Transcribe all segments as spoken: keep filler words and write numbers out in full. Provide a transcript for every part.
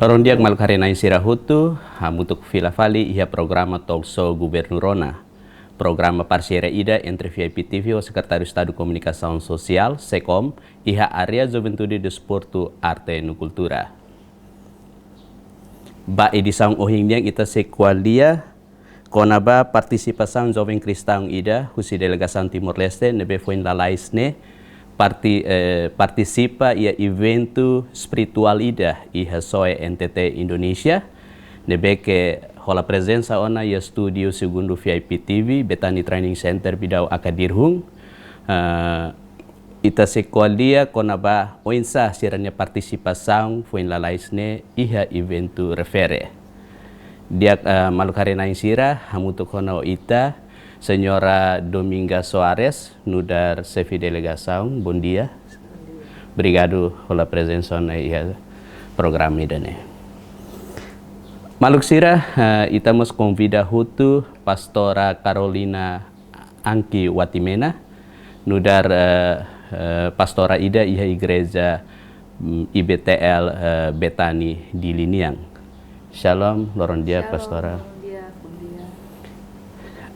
Loron di'ak maluk haree-na'in sira hotu, hamutuk fila fali iha programa talk show Governu Rona. Programa parseria ida entre V I P T V ho Sekretáriu Estadu Komunikasaun Sosiál, SEKOM, iha área Juventude, Desportu, Arte no Kultura. Ba edisaun ohin nian ita sei ko'alia kona-ba partisipasaun joven kristaun ida husi delegasaun Timor-Leste ne'ebé foin lalais ne'e parti-, eh, partisipa iha eventu espirituál ida iha SOE N T T Indonesia, ne'ebé ke hola prezensa ona iha estúdiu segundu V I P T V, Bethany Training Center, Bidau Akadirhung. Eh, ita sei ko'alia kona-ba oinsá sira-nia partisipasaun foin lalais ne'e iha eventu refere. Di'ak, eh, maluk haree-na'in sira, hamutuk ho ita, Señora Dominga Soares, nu'udar xefe delegasaun, bondia. Obrigadu hola prezensa ona iha programa ida-ne'e. Maluk sira, eh, ita mós konvida hotu Pastora Carolina Anki Watimena, nu'udar, eh, eh, pastora ida iha igreja, mm, I B T L, eh, Bethany Dili nian. Shalom, loron di'ak, Shalom, Pastora. Bom dia, bom dia.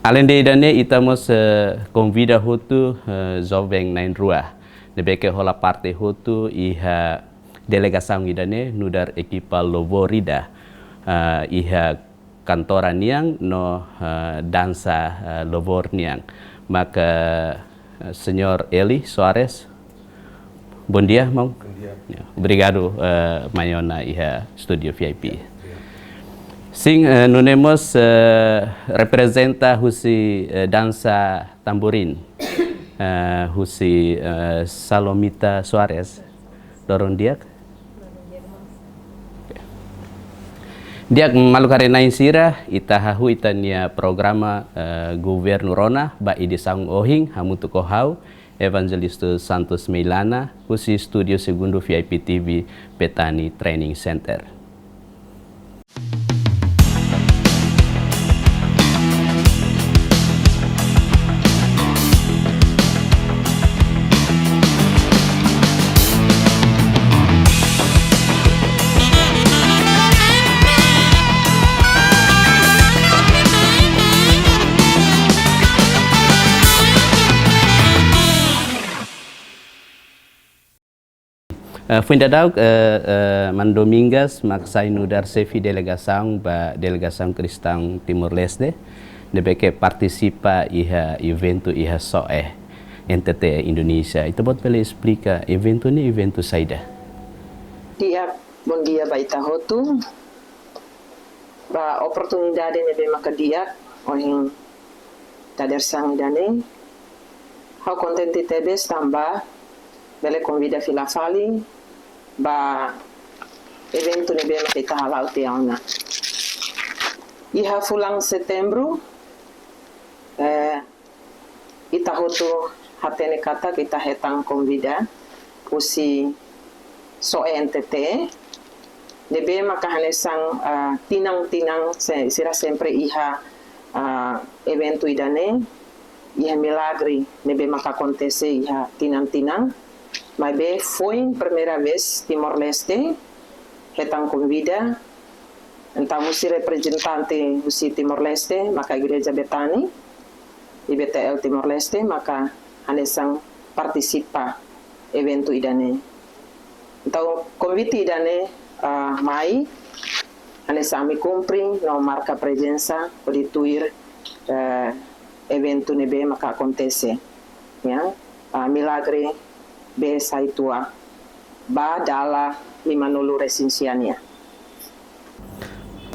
Aleinde ida-ne'e, ita mós, eh, konvida hotu, eh, joven na'in-rua ne'ebé ke hola parte hotu iha delegasaun ida-ne'e, nu'udar ekipa louvor ida, eh, iha kantora nian no, eh, dansa, eh, louvor nian. Maka, eh, Señor Eli Soares, bondia, maun. Bondia. Ya, obrigadu, eh, mai ona iha estúdiu V I P. Obrigadu. Sin, eh, nune'e mós, eh, reprezenta husi, eh, dansa tamborin, eh, husi, eh, Salomita Soares. Loron di'ak. Di'ak maluk haree-na'in sira, ita hahú ita-nia programa, eh, Governu Rona, ba edisaun ohin, hamutuk ho ha'u, Evangelista Santos Meilana, husi estúdiu segundu V I P T V Bethany Training Center. Eh, foin daudauk, eh, eh, Mana Domingas mak sai nu'udar xefe delegasaun ba delegasaun kristaun Timor-Leste, ne'ebé ke partisipa iha eventu iha SOE N T T Indonesia. Ita-boot bele esplika eventu ne'e eventu saida? Di'ak, bondia ba ita hotu. Ba oportunidade ne'ebé maka di'ak ohin dadeer-saan ida-ne'e. Ha'u kontente tebes tanba bele konvida fila fali ba eventu ne'ebé maka ita hala'o tiha ona. Iha fulan Setembru, eh, ita hotu hatene katak ita hetan konvida husi SOE N T T, ne'ebé maka hanesan, ah, tinan-tinan se-, sira sempre iha, ah, eventu ida-ne'e, iha milagre ne'ebé maka akontese iha tinan-tinan, maibé foin primeira vez Timor-Leste hetan konvida, entaun husi reprezentante husi Timor-Leste, maka Igreja Bethany, I B T L Timor-Leste, maka hanesan partisipa eventu ida-ne'e. Entaun, konvite ida-ne'e, ah, mai, hanesan ami kumpre no marka prezensa hodi tuir, eh, eventu ne'ebé maka akontese. Ya, ah, milagre bee sai tua ba dala lima-nulu resin sia nian.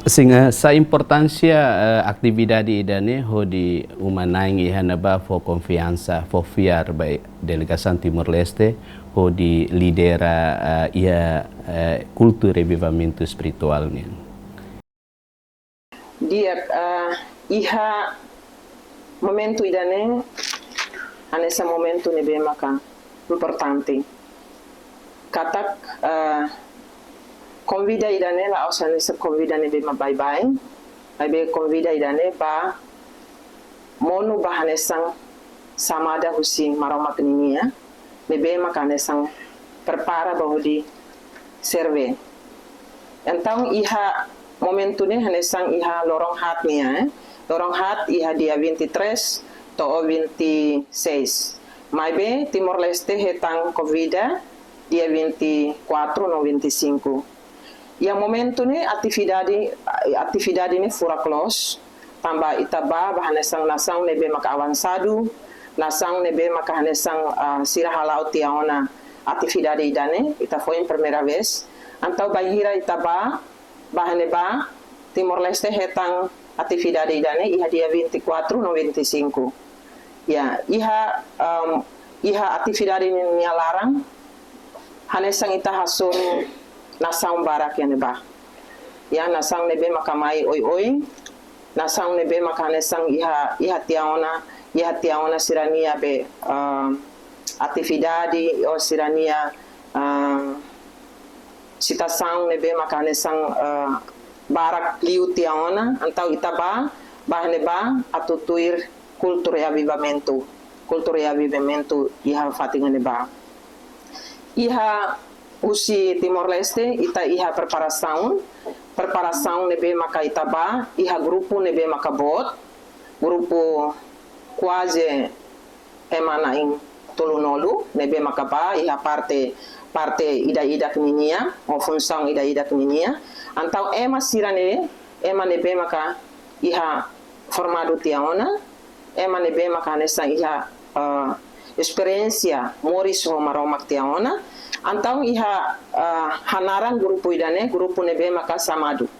Sin, eh, sá importánsia, eh, atividade ida-ne'e hodi uma-na'in iha ne'ebá fó konfiansa, fó fiar ba delegasaun Timor-Leste hodi lidera, eh, iha, eh, kultu revivamentu espirituál nian? Di'ak, ah, iha momentu ida-ne'e, hanesan momentu ne'ebé maka importante. Katak, ah, konvida ida-ne'e la'ós hanesan konvida ne'ebé mak baibain, maibé konvida ida-ne'e ba monu ba hanesan xamada husi Maromak ninia, ne'ebé maka hanesan prepara ba hodi serve. Entaun iha momentu ne'e hanesan iha loron haat nian, eh? Loron haat iha dia vinte e três to'o vinte e seis. Maibé Timor-Leste hetan konvida dia vinte e quatro no vinte e cinco. Iha momentu ne'e atividade, atividade ne'e furak loos, tanba ita bá, bá hanesan nasaun ne'ebé maka avansadu, nasaun ne'ebé maka hanesan, ah, sira hala'o tiha ona atividade ida-ne'e, ita foin primeira vez. Entaun bainhira ita bá, bá ne'ebá, Timor-Leste hetan atividade ida-ne'e iha dia vinte e quatro no vinte e cinco. Ya, iha, um, iha atividade ne'e nia laran, hanesan ita hasoru nasaun barak iha ne'ebá. Ya, nasaun ne'ebé maka mai oioin, nasaun ne'ebé maka hanesan iha, iha tiha ona, iha tiha ona sira-nia be, ah, atividade, ou sira-nia, ah, situasaun ne'ebé maka hanesan, ah, barak liu tiha ona, entaun ita bá, bá ne'ebá atu tuir kultura reavivamentu, kultura reavivamentu iha fatin ne'ebá. Iha husi Timor-Leste, ita iha preparasaun, preparasaun ne'ebé maka ita bá, iha grupu ne'ebé maka boot, grupu kuaze ema na'in-tolunulu, ne'ebé maka bá, iha parte, parte ida-idak ninia, ou funsaun ida-idak ninia. Entaun ema sira-ne'e, ema ne'ebé maka iha formadu tiha ona, ema ne'ebé maka hanesan iha, ah, esperiénsia moris ho Maromak tiha ona. Entaun iha, ah, hanaran grupu ida-ne'e, grupu ne'ebé maka xamadu.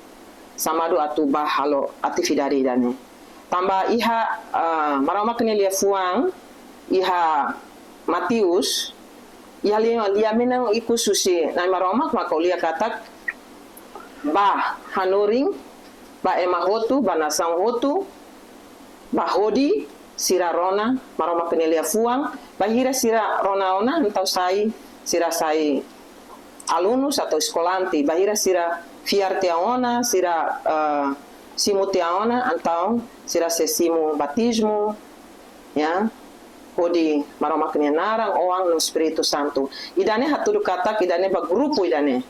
Xamadu atu bá halo atividade ida-ne'e. Tanba iha, ah, Maromak nia liafuan, iha Mateus, iha lia, lia-mean ikus husi Na'i Maromak, maka ko'alia katak, bá hanorin, ba ema hotu, ba nasaun hotu, ba hodi sira rona Maromak nia liafuan, bainhira sira rona ona, entaun sai, sira sai alunus atau eskolante, bainhira sira fiar tiha ona, sira, eh, simu tiha ona, entaun sira sei simu batizmu, ya, hodi Maromak nia naran, Oan no Espíritu Santu. Ida-ne'e hatudu katak ida-ne'e ba grupu ida-ne'e.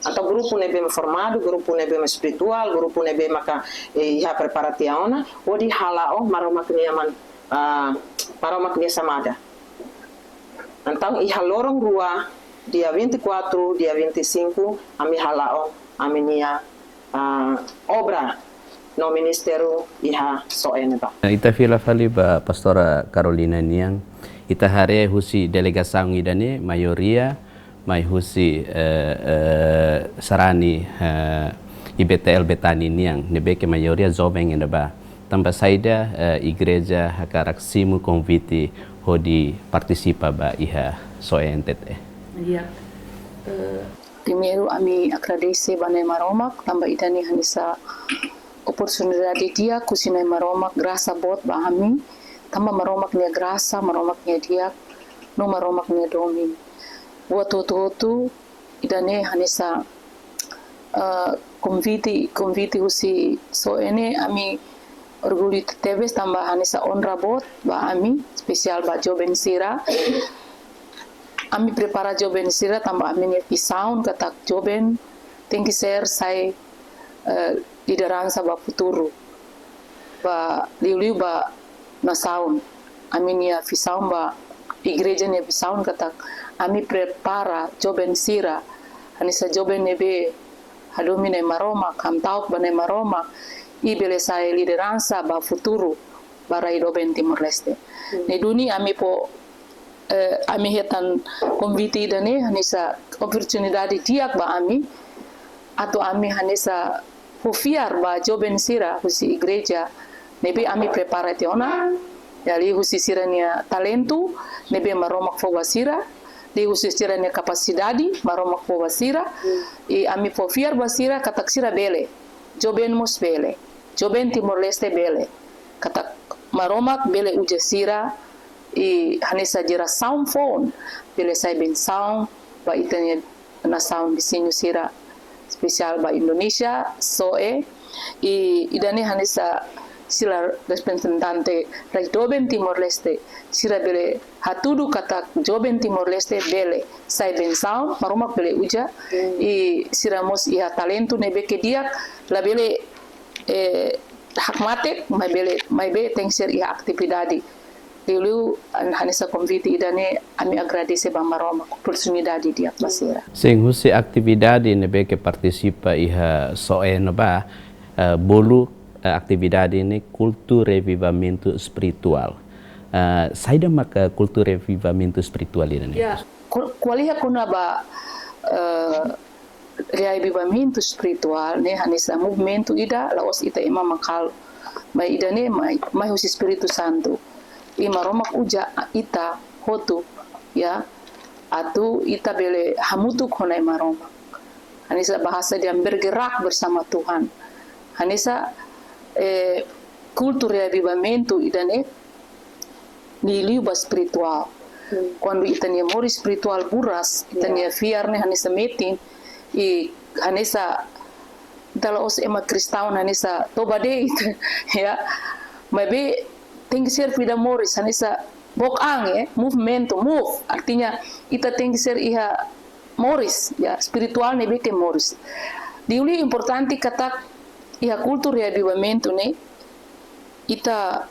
Atau grupu ne'ebé formadu, grupu ne'ebé espirituál, grupu ne'ebé maka, eh, iha prepara tiha ona, hodi hala'o Maromak nia man, ah, Maromak nia xamada. Entaun iha loron rua, dia vinte e quatro, dia vinte e cinco, ami hala'o ami-nia, ah, obra no ministériu iha So'e ne'ebá. Ita fila fali ba Pastora Carolina nian, ita haree husi delegasaun ida-ne'e, maioria mai husi, eh, eh, sarani, eh, I B T L Betani nian, ne'ebé ke maioria joven iha ne'ebá. Tanba saida, eh, igreja hakarak simu konvite hodi partisipa ba iha So'e N T T? Ya. Eh, primeiru ami agradese ba Na'i Maromak, tanba ida-ne'e hanesan oportunidade di'ak husi Na'i Maromak, grasa boot ba ami, tanba Maromak nia grasa, Maromak nia di'ak, no Maromak nia domin. Buat hotu-hotu, ida-ne'e hanesan, eh, konvite, konvite husi So'e ne'e ami orgullu tebes tanba hanesan onra boot ba ami, espesiál ba joven sira. Ami prepara joven sira tanba ami-nia vizaun katak joven tenke ser sai, eh, lideransa ba futuru, ba liuliu ba nasaun. Ami-nia vizaun ba igreja nia vizaun katak ami prepara joven sira, hanesan joven ne'ebé hadomi Na'i Maromak, hamta'uk ba Na'i Maromak, i bele sai lideransa ba futuru ba rai doben Timor-Leste. Hmm. Ne'e duni ami fó, eh, ami hetan konvite ida-ne'e hanesan oportunidade di'ak ba ami, atu ami hanesan fó fiar ba joven sira husi igreja ne'ebé ami prepara tiha ona, ya, liuhusi sira-nia talentu ne'ebé Maromak fó ba sira, liuhusi sira-nia kapasidade Maromak fó ba sira, i ami fó fiar ba sira katak sira bele, joven mós bele, joven Timor-Leste bele, katak Maromak bele uza sira, i hanesan jerasaun foun bele sai bensaun ba ita-nia nasaun viziñu sira, espesiál ba Indonézia, So'e, i ida-ne'e hanesan sira reprezentante rai doben Timor-Leste, sira bele hatudu katak joven Timor-Leste bele sai bensaun, Maromak bele uza, i sira mós iha talentu ne'ebé ke di'ak, labele, eh, hakmatek, maibele, maibé tenke ser iha atividade. Liuliu, an hanesan konvite ida-ne'e, ami agradese ba Maromak oportunidade di'ak ba sira. Sin, husi atividade ne'ebé ke partisipa iha SOE ne'ebá, eh, bolu, eh, atividade ne'e kultu revivamentu espirituál. Eh, saida maka kultu revivamentu espirituál ida-ne'e? Ya, ko-, ko'alia kona-ba, eh, reavivamentu espirituál ne'e hanesan movimentu ida la'ós ita ema mak halo. Mai ida-ne'e mai, mai husi Espíritu Santu. I Maromak uza ita hotu, ya, atu ita bele hamutuk ho Na'i Maromak. Hanesan bahasa dehan bergerak bersama Tuhan. Hanesan, eh, kultu reavivamentu ida-ne'e liuliu ba espirituál. Hmm. Kuandu ita-nia moris espirituál buras, ita-nia, ya, fiar ne'e hanesan metin, i hanesan ita la'ós ema kristaun hanesan toba de'it, ya. Maibé tenke ser vida moris, hanesan book an, eh, movimentu, move. Artinya, ita tenke ser iha moris, ya, espirituál ne'ebé ke moris. Liuliu importante katak iha kultu reavivamentu ne'e, ita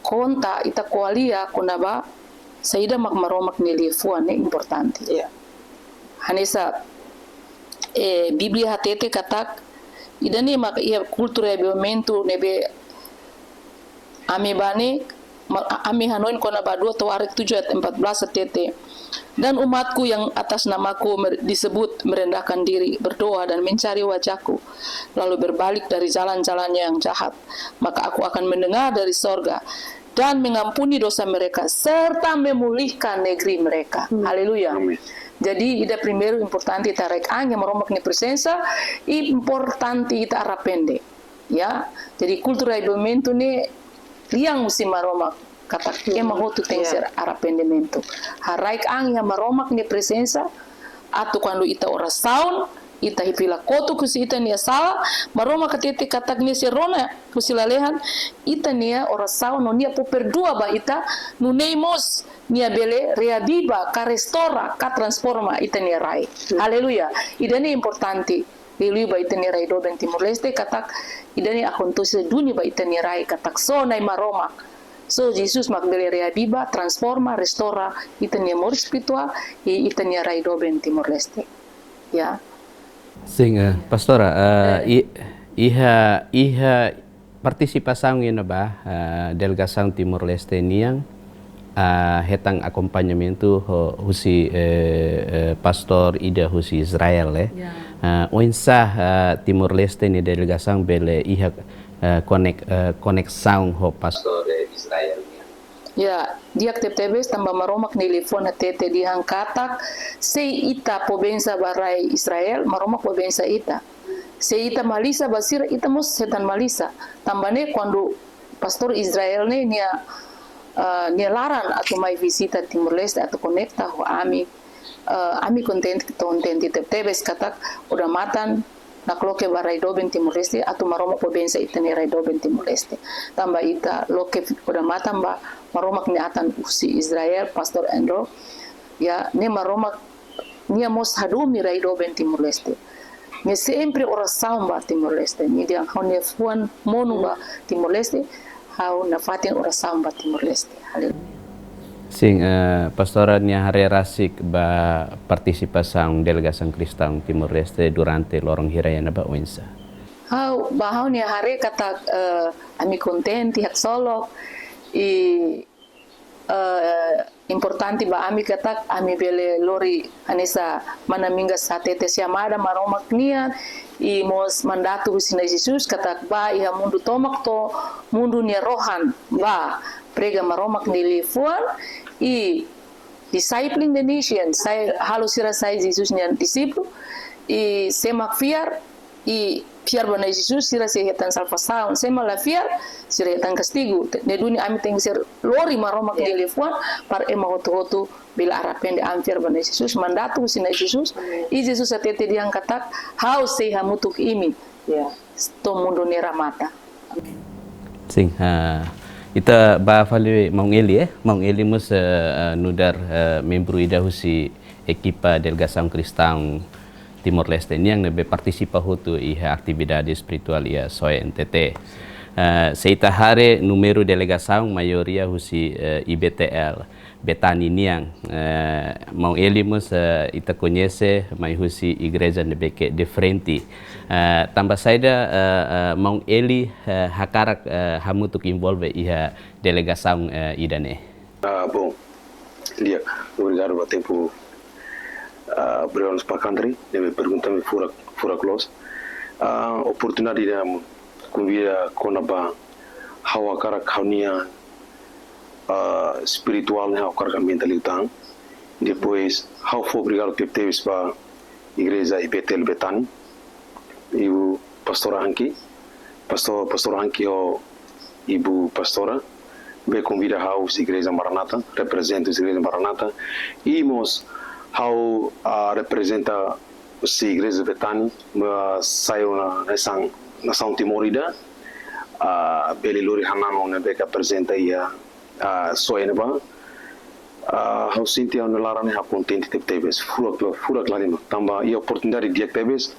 konta, ita ko'alia kona-ba saida mak Maromak nia liafuan ne'e importante. Ya. Hanesan, eh, Bíblia hatete katak, ida-ne'e maka iha kultu reavivamentu ne'ebé ami bá ne'e, ma-, a-, ami hanoin kona-ba dua Tawarikh tujuh ayat empat belas hatete, "Dan umatku yang atas namaku mer-, disebut merendahkan diri, berdoa dan mencari wajahku, lalu berbalik dari jalan-jalannya yang jahat, maka aku akan mendengar dari sorga dan mengampuni dosa mereka, serta memulihkan negeri mereka." Hmm. Haleluya. Amin. Jadi, ida primeiru importante ita raik-an iha Maromak nia prezensa, i importante ita arrepende. Ya, jadi kultu reavivamentu ne'e lian husi Maromak, katak, hmm, ema hotu tenke, ya, ser arrependimentu. Haraik-an iha Maromak nia prezensa, atu kuandu ita orasaun, ita hifila kotuk husi ita-nia sala, Maromak hatete katak Nia sei rona husi lalehan ita-nia orasaun, no Nia fó perdua ba ita, nune'e mós Nia bele reaviva, ka restora, ka transforma ita-nia rai. Hmm. Haleluya. Ida-ne'e importante. Liuliu ba ita-nia rai doben Timor-Leste, katak ida-ne'e akontese duni ba ita-nia rai, katak só Na'i Maromak, só Jesus mak bele reaviva, transforma, restora ita-nia moris espirituál i ita-nia rai doben Timor-Leste. Ya. Sin, eh, Pastora, eh, eh, i-, iha, iha partisipasaun iha ne'ebá, eh, delegasaun Timor-Leste nian, eh, hetan akompañamentu ho-, husi, eh, eh, pastór ida husi Israel, eh. Ya. Eh, oinsá, eh, Timor-Leste nia delegasaun bele iha, eh, konek-, eh, koneksaun ho pastór, eh, Israel nian? Ya, di'ak tebetebes tanba Maromak nia liafuan hatete dehan katak, se ita fó bensa ba rai Israel, Maromak fó bensa ita. Se ita malisa ba sira, ita mós hetan malisa. Tanba ne'e kuandu pastór Israel ne'e nia, eh, nia laran atu mai vizita Timor-Leste atu konekta ho ami, eh, ami kontente, kontente tebetebes katak odamatan nakloke ba rai doben Timor-Leste, atu Maromak fó bensa ita-nia rai doben Timor-Leste. Tanba ita loke odamatan ba Maromak nia atan husi Israel, Pastór Andrew, ya, ne'e Maromak Nia mós hadomi rai doben Timor-Leste. Nia sempre orasaun ba Timor-Leste. Nia dehan ha'u-nia fuan monu ba Timor-Leste, ha'u nafatin orasaun ba Timor-Leste. Haleluya. Sin, eh, Pastora, nia haree rasik ba partisipasaun delegasaun kristaun Timor-Leste durante loron hira iha ne'ebá, oinsá? Ha'u, ba ha'u-nia haree katak, eh, ami kontente, haksolok, i, eh, importante ba ami katak ami bele lori hanesan mana Mingas hatete, xamada Maromak nian, i mós mandatu husi Na'i Jesus katak bá iha mundu tomak to'o mundu nia rohan, bá prega Maromak nia liafuan, i discipling the nation, sai, halo sira sai Jesus nia dixípulu, i sé mak fiar, i fiar ba Na'i Jesus, sira sei hetan salvasaun. Sé mak la fiar, sira hetan kastigu. Ne'e duni ami tenke ser lori Maromak nia liafuan, para ema hotu-hotu bele arrepende, ami fiar ba Na'i Jesus, mandatu husi Na'i Jesus. Amen. I Jesus hatete dehan katak, ha'u sei hamutuk imi. Ya. To'o mundu nia remata. Amen. Sin, ah, ita bá fali Maun Eli, eh? Maun Eli mós, eh, eh, nu'udar, eh, membru ida husi ekipa delegasaun kristaun Timor-Leste nian ne'ebé partisipa hotu iha atividade espirituál iha SOE N T T. Eh, se ita haree númeru delegasaun maioria husi, eh, I B T L Betani nian. Eh, Maun Eli mós, eh, ita koñese mai husi igreja ne'ebé ke diferente. Eh, tanba saida, eh, eh, Maun Eli, eh, hakarak, eh, hamutuk envolve iha delegasaun, eh, ida-ne'e? Ah, bom, di'ak, obrigadu ba tempu, ah, obrigadu ba country, ne'ebé pergunta ami furak, furak loos. Ah, oportunidade ida konvida kona-ba ha'u hakarak ha'u-nia, ah, espirituál ne'e ha'u hakarak aumenta liután. Depois, ha'u fó obrigadu tebetebes ba igreja I B T L Betani, ibu pastora Anki, pastor, pastor Anki ho ibu pastora, be konvida ha'u husi igreja Maranata, reprezenta husi igreja Maranata, i mós ha'u, ah, reprezenta husi igreja Betani, ah, sai ona hanesan nasaun Timor ida, ah, bele lori hananu ne'ebé ke aprezenta iha, ah, SOE ne'ebá. Ah, ha'u sente ha'u-nia laran ne'e ha'u kontente tebetebes, furak, furak lahalimar. Tanba iha oportunidade di'ak tebes,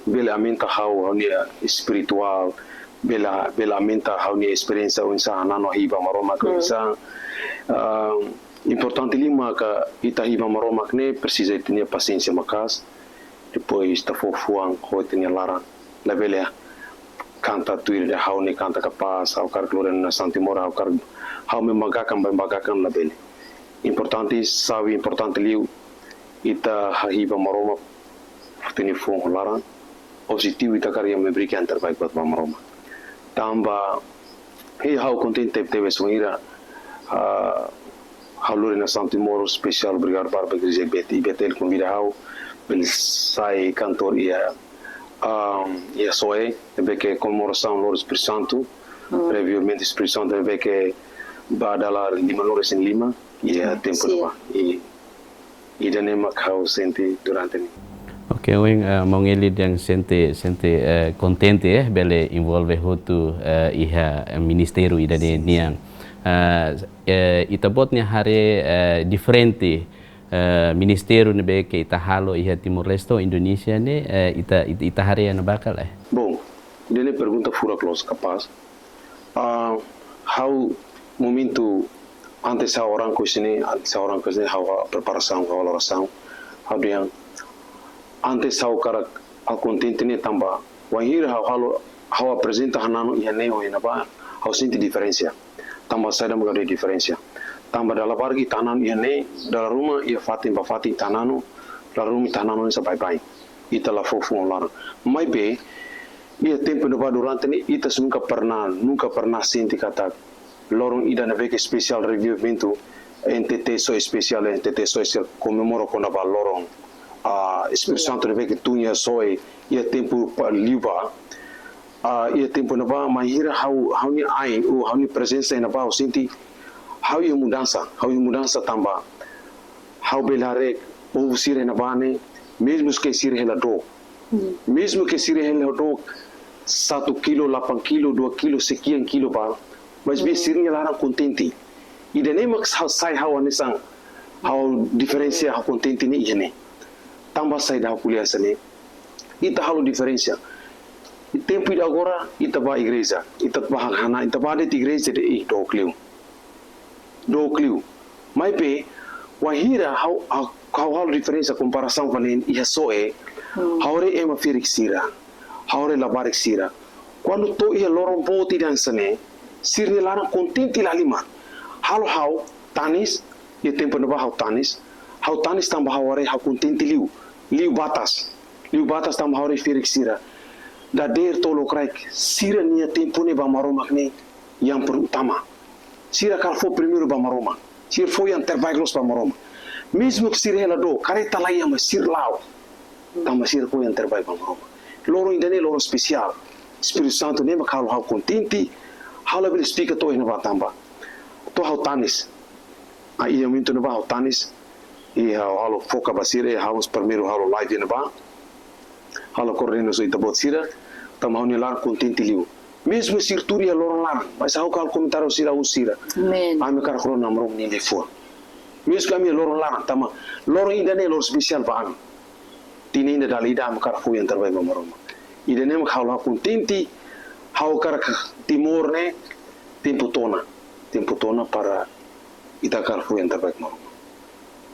bele aumenta ha'u, ha'u-nia espirituál, bele, bele aumenta ha'u-nia esperiénsia oinsá hananu iha Maromak, hmm, oinsá. Ah, importante liu maka ita iha Maromak ne'e presiza ita-nia pasiénsia maka'as, depois ita fó fuan ho ita-nia laran. Labele kanta tuir dehan ha'u ne'e kanta kapás, ha'u hakarak lori nasaun Timor, ha'u hakarak, ha'u mak bagakan, mak bagakan, labele. Importante, sabe, importante liu ita hahi'i ba Maromak, fó ita-nia fuan ho laran, objetivu ita hakarak mak brinka yang terbaik buat ba Maromak. Tanba, hei, ha'u kontente tebetebes wainhira, ah, ha'u lori nasaun Timor, espesiál obrigadu barak ba igreja I B T, I B T L konvida ha'u, bele sai kantór iha, ah, iha SOE, ne'ebé ke komemorasaun lori Espíritu Santu, hmm, revivimentu Espíritu Santu, ne'ebé ke ba dala lima-nulu-resin-lima, iha, hmm, tempu, sin, ne'ebá. I, ida-ne'e mak ha'u sente durante ne'e. Oke, oin, eh, Maun Eli dehan sente, sente, eh, kontente, eh, bele envolve hotu, eh, iha, eh, ministériu ida-ne'e nian. Eh, eh, ita-boot nia haree, eh, diferente, eh, ministériu ne'ebé ke ita halo iha Timor-Leste ho Indonézia ne'e, eh, ita, ita, ita haree iha ne'ebá ka lae? Bom, ida-ne'e pergunta furak loos kapás. Ah, ha'u momentu antes ha'u arranka husi ne'e, antes ha'u arranka husi ne'e, ha'u preparasaun, ha'u orasaun, ha'u dehan, antes ha'u hakarak, ha'u kontente ne'e tanba wainhira ha'u halo, ha'u aprezenta hananu iha ne'e ho iha ne'ebá, ha'u sente diferensa. Tanba saida mak ha'u dehan diferensa? Tanba dala barak ita hananu iha ne'e, dala ruma iha fatin ba fatin ita hananu, dala ruma ita hananu hanesan baibain. Ita la fó fuan ho laran. Maibé, iha tempu ne'ebá durante ne'e, ita sei nunka pernah, nunka pernah sente katak loron ida ne'ebé ke espesiál revivimentu, N T T SOE espesiál, N T T SOE espesiál komemora kona-ba loron, ah, Espíritu, ya, Santu ne'ebé ke tun iha SOE, iha tempu ba liubá, ah, iha tempu ne'ebá, wainhira ha'u, ha'u-nia ain, ou ha'u-nia prezensa iha ne'ebá, ha'u sente, ha'u iha mudansa, ha'u iha mudansa tanba ha'u bele haree povu sira iha ne'ebá ne'e, mezmu ke sira hela dook. Hmm. Mezmu ke sira hela dook satu kilo, delapan kilo, dua kilo, sekian kilo ba, maibé, hmm, sira-nia laran kontente. Ida-ne'e mak sa-, sai ha'u hanesan, ha'u diferensa ha'u kontente ne'e iha ne'e. Tanba saida ha'u ko'alia hanesan ne'e? Ita halo diferensa. Tempu ida agora, ita bá igreja, ita bá hana, ita bá de'it igreja de'it, ih, dook liu. Dook liu. Maibé, wainhira ha'u, ha'u, ha'u halo diferensa komparasaun fali iha SOE, hmm, ha'u haree ema ferik sira, ha'u haree labarik sira. Kuandu to'o iha loron boot ida hanesan ne'e, sira-nia laran kontente lahalimar. Halo ha'u tanis, iha tempu ne'ebá ha'u tanis, ha'u tanis tanba ha'u haree ha'u kontente liu, liu batas, liu batas tanba ha'u haree ferik sira. Dadeer to'o lokraik, sira-nia tempu ne'e ba Maromak ne'e yang pertama. Sira hakarak fó primeiru ba Maromak. Sira fó yang terbaik loos ba Maromak. Mezmu ke sira hela dook, kareta laiha, maibé sira la'o. Tanba sira fó yang terbaik ba Maromak. Loron ida-ne'e loron espesiál. Espíritu Santu ne'e mak halo ha'u kontente. Ha'u labele esplika to'o iha ne'ebá tanba to'o ha'u tanis. Ah, iha momentu ne'ebá ha'u tanis. I ha'u halo foka ba sira, i ha'u primeiru halo live iha ne'ebá. Halo koordena ho ita-boot sira. Tanba ha'u-nia laran kontente liu. Mezmu sira tuur iha loron laran, mas ha'u halo komentáriu sira, husu sira. Amen. Ami hakarak rona Maromak nia liafuan. Mezmu ami loron laran, tanba loron ida-ne'e loron espesiál ba ami. Tinan ida dala ida ami hakarak halo yang terbaik ba Maromak. Ida-ne'e mak ha'u la kontente, ha'u hakarak Timor ne'e tempu to'o ona, tempu to'o ona para ita hakarak halo yang terbaik ba Maromak.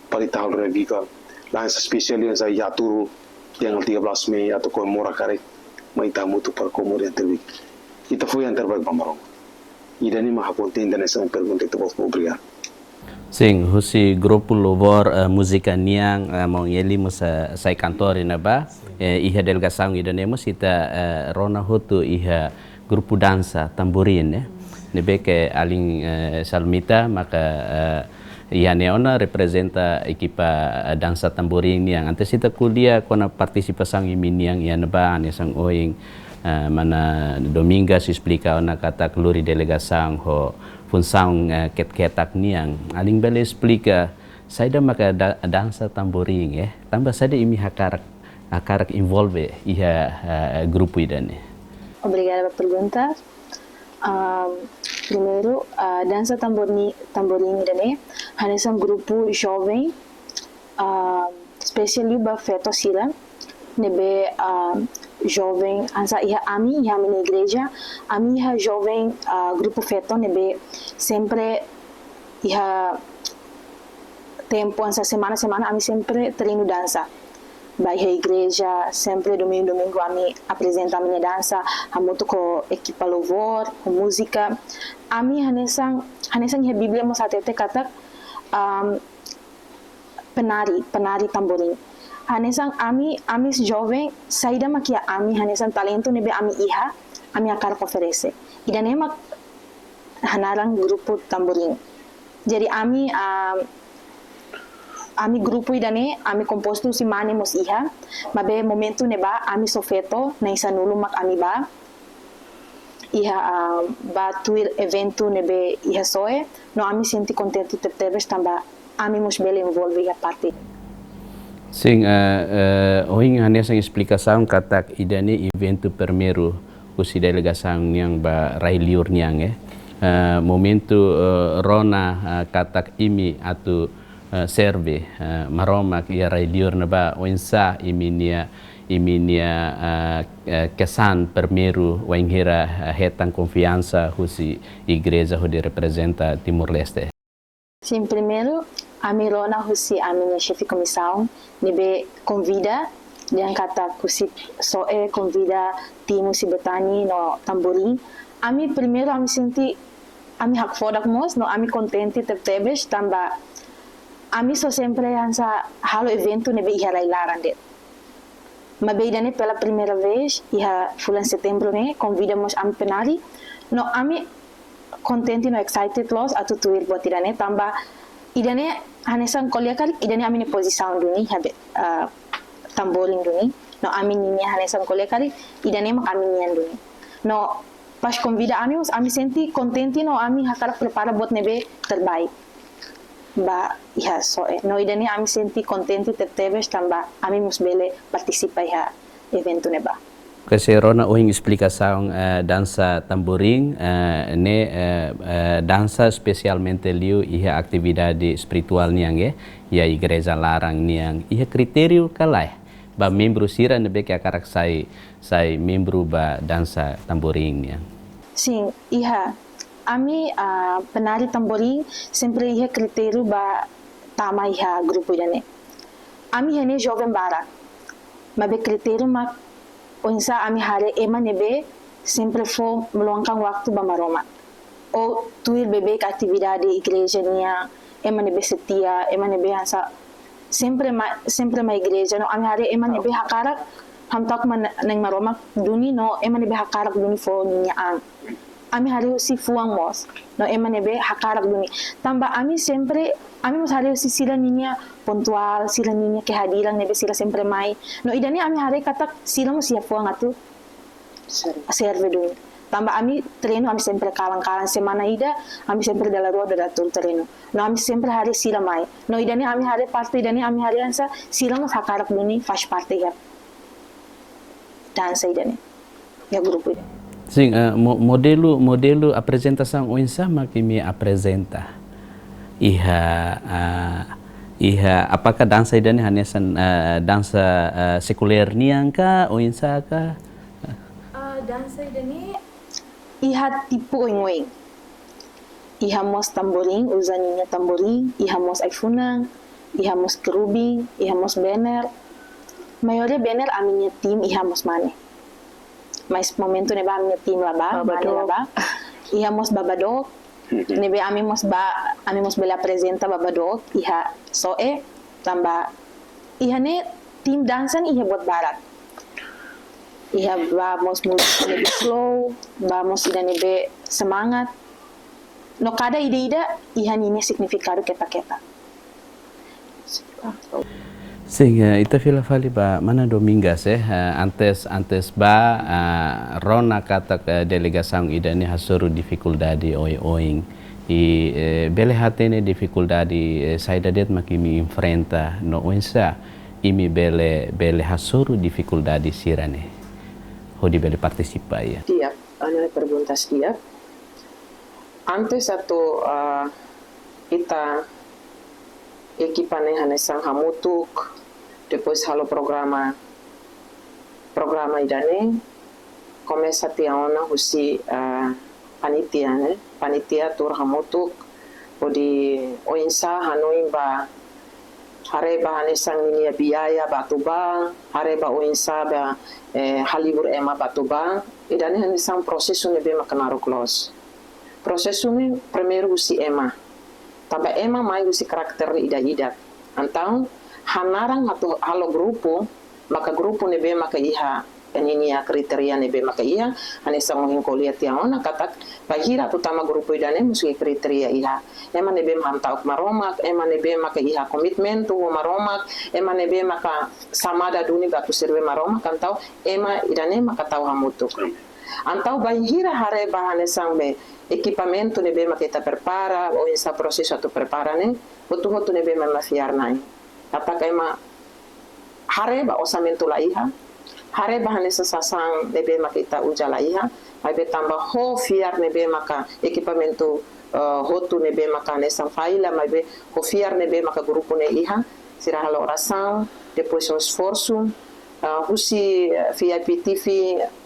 Para ita halo revival, laran espesiál yang sai atur tanggal tiga belas Mei atu komemora karik, mai ita hamutuk para komemora yang terbaik. Ita halo yang terbaik ba Maromak. Ida-ne'e mak ha'u kontente hanesan pergunta ita-boot, obrigadu. Sin, husi grupu louvor, eh, múzika nian, eh, maun Eli mós sai kantór iha ne'ebá, eh, iha delegasaun ida-ne'e mós ita, eh, rona hotu iha grupu dansa tamborin, eh. Ne'ebé ke alin, eh, Salmita maka, eh, iha ne'e ona reprezenta ekipa, eh, dansa tamborin nian. Antes ita ko'alia kona-ba partisipasaun imi-nian iha ne'ebá, hanesan ohin, eh, mana Domingas esplika ona katak lori delegasaun ho funsaun, eh, ketak-ketak nian. Alin bele esplika saida maka da-, dansa tamborin, eh? Tanba saida imi hakarak, hakarak envolve iha, eh, grupu ida-ne'e? Obrigada ba pergunta. Ahm, primeiru, ah, dansa tamborni-, tamborin ida-ne'e hanesan grupu joven, ahm, espesiál liu ba feto sira, ne'ebé, ah, joven hanesan iha ami, iha ami-nia igreja, ami iha joven, ah, grupu feto ne'ebé sempre iha tempu hanesan semana-semana ami sempre treinu dansa. Ba iha igreja, sempre domingu-domingu ami aprezenta ami-nia dansa, hamutuk ho ekipa louvor, ho múzika. Ami hanesan, hanesan iha Bíblia mós hatete katak, ahm, penari, penari tamborin. Hanesan ami, ami joven, saida mak iha ami, hanesan talentu ne'ebé ami iha, ami hakarak oferese. Ida-ne'e mak hanaran grupu tamborin. Jadi ami, ah, ami grupu ida-ne'e, ami kompostu husi mane mós iha, maibé momentu ne'ebá ami só feto, na'in sanulu mak ami bá. Iha, ah, bá tuir eventu ne'ebé iha Soe, no ami sente kontente tebetebes tanba ami mós bele envolve iha parte. Sin, eh, eh, ohin hanesan esplikasaun katak ida-ne'e eventu primeiru husi delegasaun nian ba rai-liur nian, eh. Eh, momentu, eh, rona, eh, katak imi atu, eh, serve, eh, Maromak iha rai-liur ne'ebá, oinsá imi-nia, imi-nia, eh, eh, kesan primeiru wainhira, eh, hetan konfiansa husi igreja hodi reprezenta Timor-Leste? Sin, primeiru, ami rona husi ami-nia xefe komisaun, ne'ebé konvida, dehan katak husi Soe konvida tim husi Betani no tamborin. Ami primeiru, ami sente, ami hakfodak mós, no ami kontente tebetebes, tanba ami só sempre hanesan halo eventu ne'ebé iha rai-laran de'it. Maibé ida-ne'e pela primeira vez, iha fulan Setembru ne'e, konvida mós ami penari. No ami kontente no excited loos atu tuir buat ida-ne'e, tanba ida-ne'e hanesan ko'alia karik, ida-ne'e ami-nia pozisaun duni, iha be-, ah, tamborin duni. No ami ninia hanesan ko'alia karik, ida-ne'e mak ami-nian duni. No pas konvida ami mós, ami sente kontente no ami hakarak prepara buat ne'ebé terbaik ba iha Soe. No ida-ne'e ami sente kontente tebetebes tanba ami mós bele partisipa iha eventu ne'ebá. Oke, se rona ohin esplikasaun, eh, dansa tamborin, eh, ne'e, eh, eh, dansa espesialmente liu iha atividade espirituál nian, eh, iha igreja laran nian, iha kritériu ka lae ba membru sira ne'ebé ke hakarak sai, sai membru ba dansa tamborin nian? Sin, iha. Ami, ah, penari tamborin sempre iha kritériu ba tama iha grupu ida-ne'e. Ami iha ne'e joven barak. Maibé kritériu mak oinsá ami haree ema ne'ebé sempre fó meluangkan waktu ba Maromak. Ou tuir beibeik atividade igreja nian, ema ne'ebé setia, ema ne'ebé hanesan sempre mai, sempre mai igreja, no ami haree ema ne'ebé hakarak hamta'uk ba Nai Maromak duni, no ema ne'ebé hakarak duni fó ninia an. Ami haree husi fuan mós, no ema ne'ebé hakarak duni. Tanba ami sempre, ami mós haree husi sira ninia pontuál, sira ninia kehadiran ne'ebé sira sempre mai. No ida-ne'e ami haree katak sira mós iha fuan atu serve duni. Tanba ami treinu, ami sempre kalan-kalan, semana ida, ami sempre dala rua, dala tolu treinu. No ami sempre haree sira mai. No ida-ne'e ami haree parte ida-ne'e ami haree hanesan sira mós hakarak duni faz parte iha dansa ida-ne'e, iha grupu ida-ne'e. Sin, eh, mo-, modelu, modelu aprezentasaun oinsá mak imi aprezenta? Iha, ah, iha, apakah dansa ida-ne'e hanesan, eh, dansa, eh, sekuler nian ka, oinsá ka? Ah, dansa ida-ne'e iha tipu oioin. Iha mós tamborin, uza ninia tamborin, iha mós ai-funan, iha mós kerubin, iha mós banner. Maioria banner ami-nia tim iha mós mane. Mas momentu ne'ebá ami-nia tim la bá, mane la bá. Iha mós baba dook, ne'ebé ami mós bá, ami mós bele aprezenta baba dook iha soe, tanba iha ne'e tim dansa ne'e iha buat barak. Iha ba mós múzika ne'ebé slow, ba mós ida ne'ebé semangat. No kada ida-ida iha ninia signifikadu keta-keta. Sin, eh, ita fila fali ba mana Domingas, eh, eh, antes, antes ba, eh, rona katak, eh, delegasaun ida-ne'e hasoru difikuldade oioin. I, eh, bele hatene difikuldade, eh, saida de'it mak imi enfrenta no oinsá imi bele, bele hasoru difikuldade sira-ne'e hodi bele partisipa iha. Di'ak, ha'u-nia pergunta di'ak. Antes atu, ah, ita ekipa ne'e hanesan hamutuk, depois halo programa, programa ida-ne'e, komesa tiha ona husi, ah, panitia, ne'e? Panitia tuur hamutuk, hodi oinsá hanoin ba haree ba hanesan ninia biaya ba atu bá, haree ba oinsá ba, eh, halibur ema ba atu bá, ida-ne'e hanesan prosesu ne'ebé maka naruk loos. Prosesu ne'e primeiru husi ema. Tanba ema mai husi karakter ida-idak. Entaun, hanaran atu halo grupu, maka grupu ne'ebé maka iha ninia kritéria ne'ebé maka iha, hanesan ohin ko'alia tiha ona katak, bainhira atu tama grupu ida-ne'e mós iha kritéria iha. Ema ne'ebé mak hamta'uk Maromak, ema ne'ebé maka iha komitmentu ho Maromak, ema ne'ebé maka xamada duni ba atu serbí Maromak, entaun ema ida-ne'e maka tau hamutuk. Entaun bainhira haree ba hanesan be ekipamentu ne'ebé maka ita prepara, oinsá prosesu atu prepara ne'e, hotu-hotu ne'ebé mak ema fiar-na'in. Katak ema haree ba orsamentu la iha, haree ba hanesan sasán ne'ebé maka ita uza la iha, maibé tanba ho fiar ne'ebé maka ekipamentu, eh, hotu ne'ebé maka hanesan falla, maibé ho fiar ne'ebé maka grupu ne'e iha, sira halo orasaun, depois ho esforsu, eh, husi, eh, V I P T V,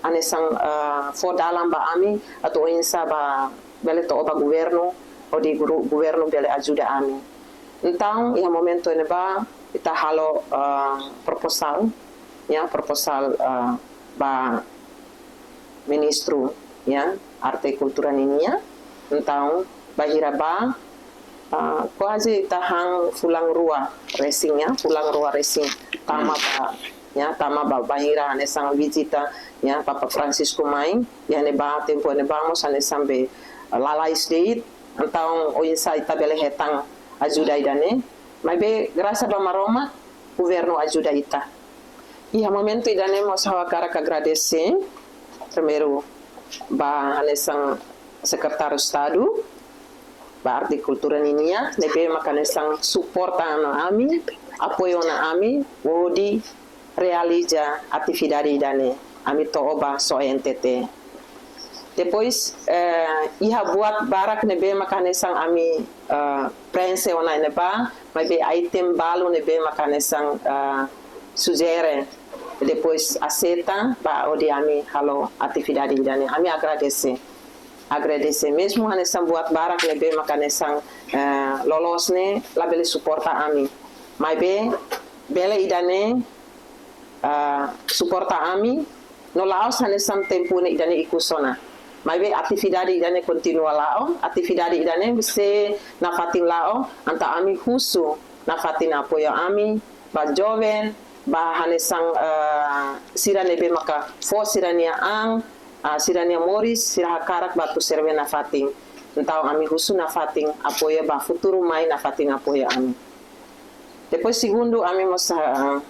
hanesan, eh, fó dalan ba ami, atu oinsá ba bele to'o ba governu, hodi gru-, governu bele ajuda ami. Entaun, iha momentu ne'ebá, ita halo, ah, proposál, ya, proposál, ah, ba ministru, ya, arte kultura ninian. Entaun, bainhira bá, ah, kuaze ita han fulan rua resin, ya, fulan rua resin tama ba, ya, tama ba, bainhira hanesan vizita, ya, Papa Francisco mai, iha ne'ebá, tempu ne'ebá mós hanesan be, ah, lalais de'it, entaun, oinsá ita bele hetan ajuda ida-ne'e. Maibé, grasa ba Maromak, governu ajuda ita. Iha momentu ida-ne'e mós ha'u hakarak agradese, primeiru, ba hanesan Sekretáriu Estadu, ba Arte Kultura ninian, ne'ebé maka hanesan suporta ona ami, apoiu ona ami, hodi realiza atividade ida-ne'e, ami to'o ba soe N T T. Depois, eh, iha buat barak ne'ebé maka hanesan ami, eh, prenxe ona iha ne'ebá, maibé item balu ne'ebé maka hanesan, eh, sujere, depois aseita, ba hodi ami halo atividade ida-ne'e, ami agradese. Agradese mezmu hanesan buat barak ne'ebé maka hanesan, eh, loloos ne'e labele suporta ami. Maibé, bele ida-ne'e, ah, suporta ami, no la'ós hanesan tempu ne'e ida-ne'e ikus ona. Maibé atividade ida-ne'e kontinua la'o, atividade ida-ne'e se nafatin la'o, entaun ami husu nafatin apoiu ami, ba joven, ba hanesan, eh, sira ne'ebé maka fó sira-nia an, ah, sira-nia moris, sira hakarak ba atu serbí nafatin. Entaun ami husu nafatin apoiu ba futuru mai nafatin apoiu ami. Depois segundu ami mós, ah,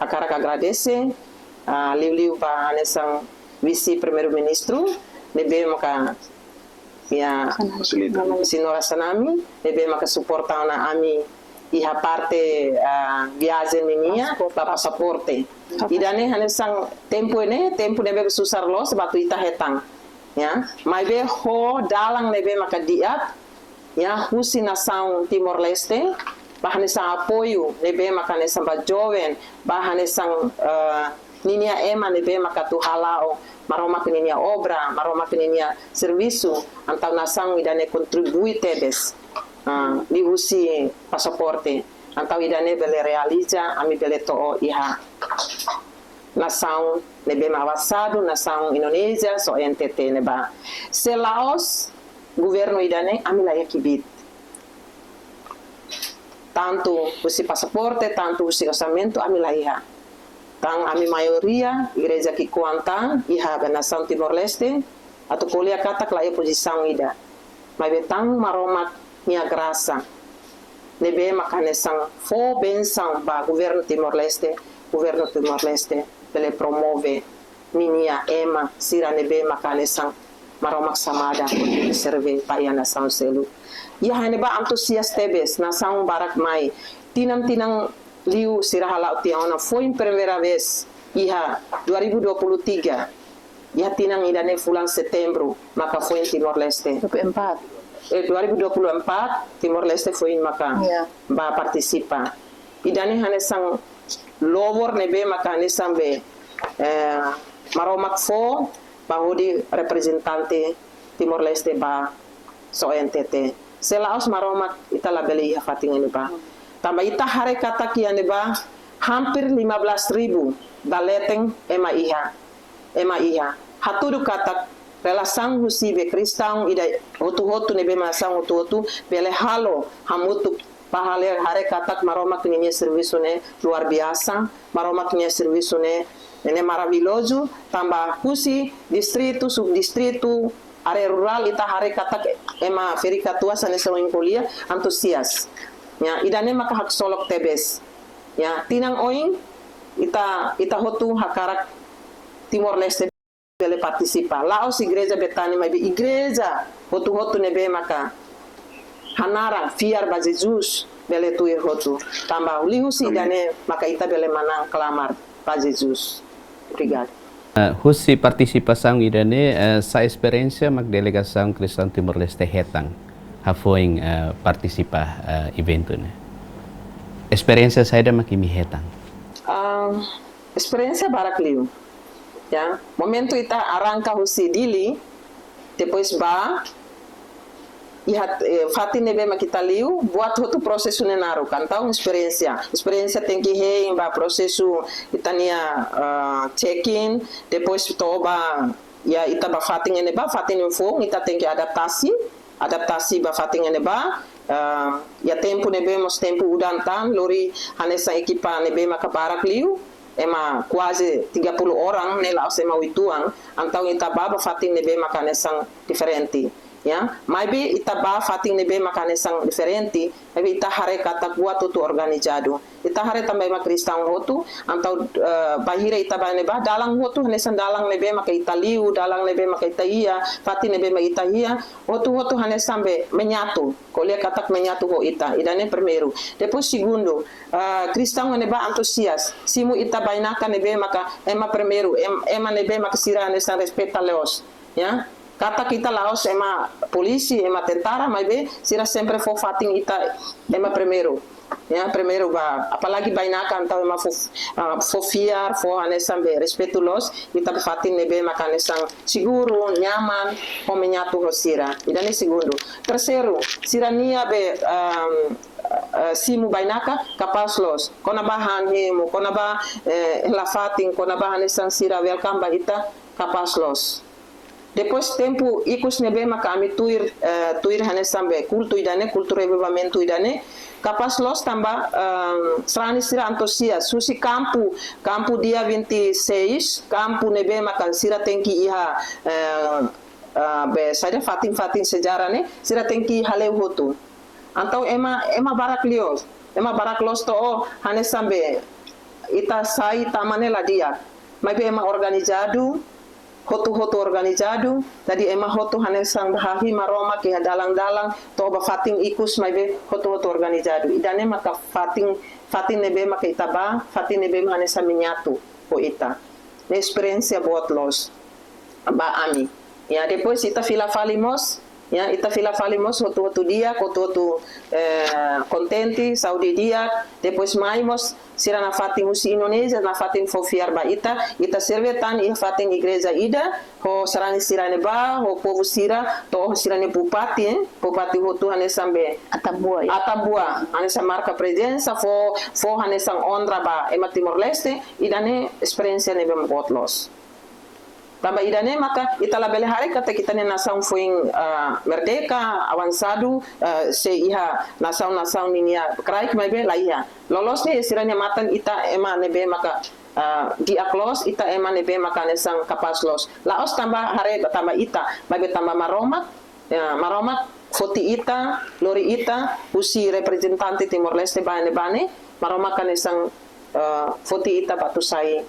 hakarak agradese, ah, liuliu ba hanesan Vise Primeiru-Ministru, ne'ebé maka, ya, Senhora Xanana. Senhora Xanana, ne'ebé maka suporta ona ami iha parte, ah, viajen ninian, pasaporte. Pasaporte. Pasaporte. Ida-ne'e hanesan tempu ne'e, tempu ne'ebé susar loos, ba atu ita hetan. Ya, maibé ho dalan ne'ebé maka di'ak, ya, husi nasaun Timor-Leste, ba hanesan apoiu ne'ebé maka hanesan ba joven, ba hanesan, eh, ninia ema ne'ebé maka atu hala'o Maromak ninia obra, Maromak ninia servisu, entaun nasaun ida-ne'e kontribui tebes, ah, liuhusi pasaporte. Entaun ida-ne'e bele realiza, ami bele to'o iha nasaun ne'ebé mak avasadu, nasaun Indonézia, so N T T ne'ebá. Se la'ós governu ida-ne'e, ami la iha kbiit. Tantu husi pasaporte, tantu husi orsamentu, ami la iha. Tan ami maioria, igreja ki'ikoan tan, iha nasaun Timor-Leste, atu ko'alia katak la iha pozisaun ida. Maibé tan Maromak nia grasa ne'ebé maka hanesan fó bensaun ba governu Timor-Leste, governu Timor-Leste bele promove ninia ema sira ne'ebé maka hanesan Maromak xamada hodi serve ba iha nasaun seluk. Iha ne'ebá antusias tebes, nasaun barak mai. Tinan-tinan liu sira hala'o tiha ona, foin primeira vez iha dua ribu dua puluh tiga. Iha tinan ida-ne'e fulan Setembru, maka foin Timor-Leste. Dua puluh empat. Eh, dua ribu dua puluh empat, Timor-Leste foin maka Ya. ba partisipa. Ida-ne'e hanesan louvor ne'ebé maka hanesan be, eh, Maromak fó ba hodi reprezentante Timor-Leste ba so N T T. Se la'ós Maromak ita labele iha fatin ne'ebá. Tanba ita haree katak iha ne'ebá hampir lima belas ribu daleten ema iha. Ema iha. Hatudu katak relasaun husi be kristaun ida hotu-hotu ne'ebé nasaun hotu-hotu bele halo hamutuk ba haree, haree katak Maromak ninia servisu ne'e luar biasa, Maromak nia servisu ne'e, ne'e maravillozu, tanba husi distritu, subdistritu, área rurál ita haree katak ema ferik-katuas hanesan ohin ko'alia antusias. Ya, ida-ne'e maka haksolok tebes. Ya, tinan oin ita, ita hotu hakarak Timor-Leste bele partisipa. La'ós igreja Betani, maibé igreja hotu-hotu ne'ebé maka hanaran fiar ba Jesus bele tuir hotu. Tanba liuhusi Amin. ida-ne'e maka ita bele manán klamar ba Jesus. Obrigadu. Eh, husi partisipasaun ida-ne'e, eh, sá esperiénsia mak delegasaun Kristaun Timor-Leste hetan hafoin, eh, partisipa, eh, eventu ne'e? Esperiénsia saida mak imi hetan? Ah, esperiénsia barak liu. Ya, momentu ita arranka husi Dili, depois ba iha, eh, fatin ne'ebé mak ita liu, buat hotu prosesu ne'e naruk, entaun esperiénsia. Esperiénsia tenke hein ba prosesu ita-nia, ah, check-in, depois to'o ba, ya, ita ba fatin ne'ebá, fatin foun, ita tenke adaptasi, adaptasi ba fatin ne'ebá, ah, iha tempu ne'ebé mós tempu udan tan, lori hanesan ekipa ne'ebé maka barak liu, ema kuaze tiga puluh orang, ne'e la'ós ema uitoan, entaun ita ba, ba fatin ne'ebé maka hanesan diferente. Ya, maibé ita ba fatin ne'ebé maka hanesan diferente, maibé ita haree katak buat hotu organizadu. Ita haree tanba ema kristaun hotu, entaun, eh, bainhira ita ba ne'ebá, dalan hotu hanesan dalan ne'ebé maka ita liu, dalan ne'ebé maka ita iha, fatin ne'ebé maka ita iha, hotu-hotu hanesan be menyatu, ko'alia katak menyatu ho ita, ida-ne'e primeiru. Depois segundu, eh, kristaun ne'ebá antusias, simu ita bainaka ne'ebé maka ema primeiru, em-, ema ne'ebé maka sira hanesan respeita loos. Ya, katak ita la'ós ema polísia, ema tentara, maibé sira sempre fó fatin ita ema primeiru. Ya, primeiru ba, apalagi bainaka entaun ema fó, ah, fó fiar, fó hanesan be respeitu loos, ita ba fatin ne'ebé maka hanesan seguru, nyaman, ho menyatu ho sira. Ida-ne'e segundu. Terseiru, sira-nia be, ehm, eh, simu bainaka kapás loos. Kona-ba han hemu, kona-ba, eh, hela fatin, kona-ba hanesan sira welcome ba ita kapás loos. Depois tempu ikus ne'ebé maka ami tuir, eh, tuir hanesan be kultu ida-ne'e, kultu revivamentu ida-ne'e, kapás loos tanba, ehm, sarani sira antusias, husi kampu, kampu dia vinte e seis, kampu ne'ebé maka sira tenke iha, eh, eh, be saida fatin-fatin sejarah ne'e, sira tenke hale'u hotu. Entaun ema, ema barak liu, ema barak loos to'o hanesan be ita sai tama ne'e la di'ak. Maibé ema organizadu, hotu-hotu organizadu, jadi ema hotu hanesan ba hahi Maromak iha dalan-dalan, to'o ba fatin ikus maibé hotu-hotu organizadu. Ida-ne'e maka fatin, fatin ne'ebé maka ita ba, fatin ne'ebé hanesan menyatu ho ita. Ne'e esperiénsia boot loos ba ami. Ya, depois ita fila fali mós, ya, ita fila fali mós hotu-hotu di'ak, hotu-hotu, eh, kontente, saúde di'ak. Depois mai mós sira nafatin husi Indonézia, nafatin fó fiar ba ita, ita serve tan iha fatin igreja ida, ho sarani sira-ne'e bá, ho povu sira, to'o sira-nia bupati, eh, bupati hotu hanesan be Atambua, ya. Atambua, hanesan marka prezensa, fó, fó hanesan onra ba ema Timor-Leste, ida-ne'e esperiénsia ne'ebé boot loos. Tanba ida-ne'e maka ita labele haree katak ita-nia nasaun foin, ah, merdeka, avansadu, ah, sei iha nasaun-nasaun ninia kraik maibé la iha. Loloos ne'e sira-nia matan ita ema ne'ebé maka, ah, di'ak loos, ita ema ne'ebé maka hanesan kapás loos. La'ós tanba haree tanba ita, maibé tanba Maromak, ya, Maromak foti ita, lori ita, husi reprezentante Timor-Leste ba ne'ebá ne'e, Maromak hanesan, eh, foti ita ba atu sai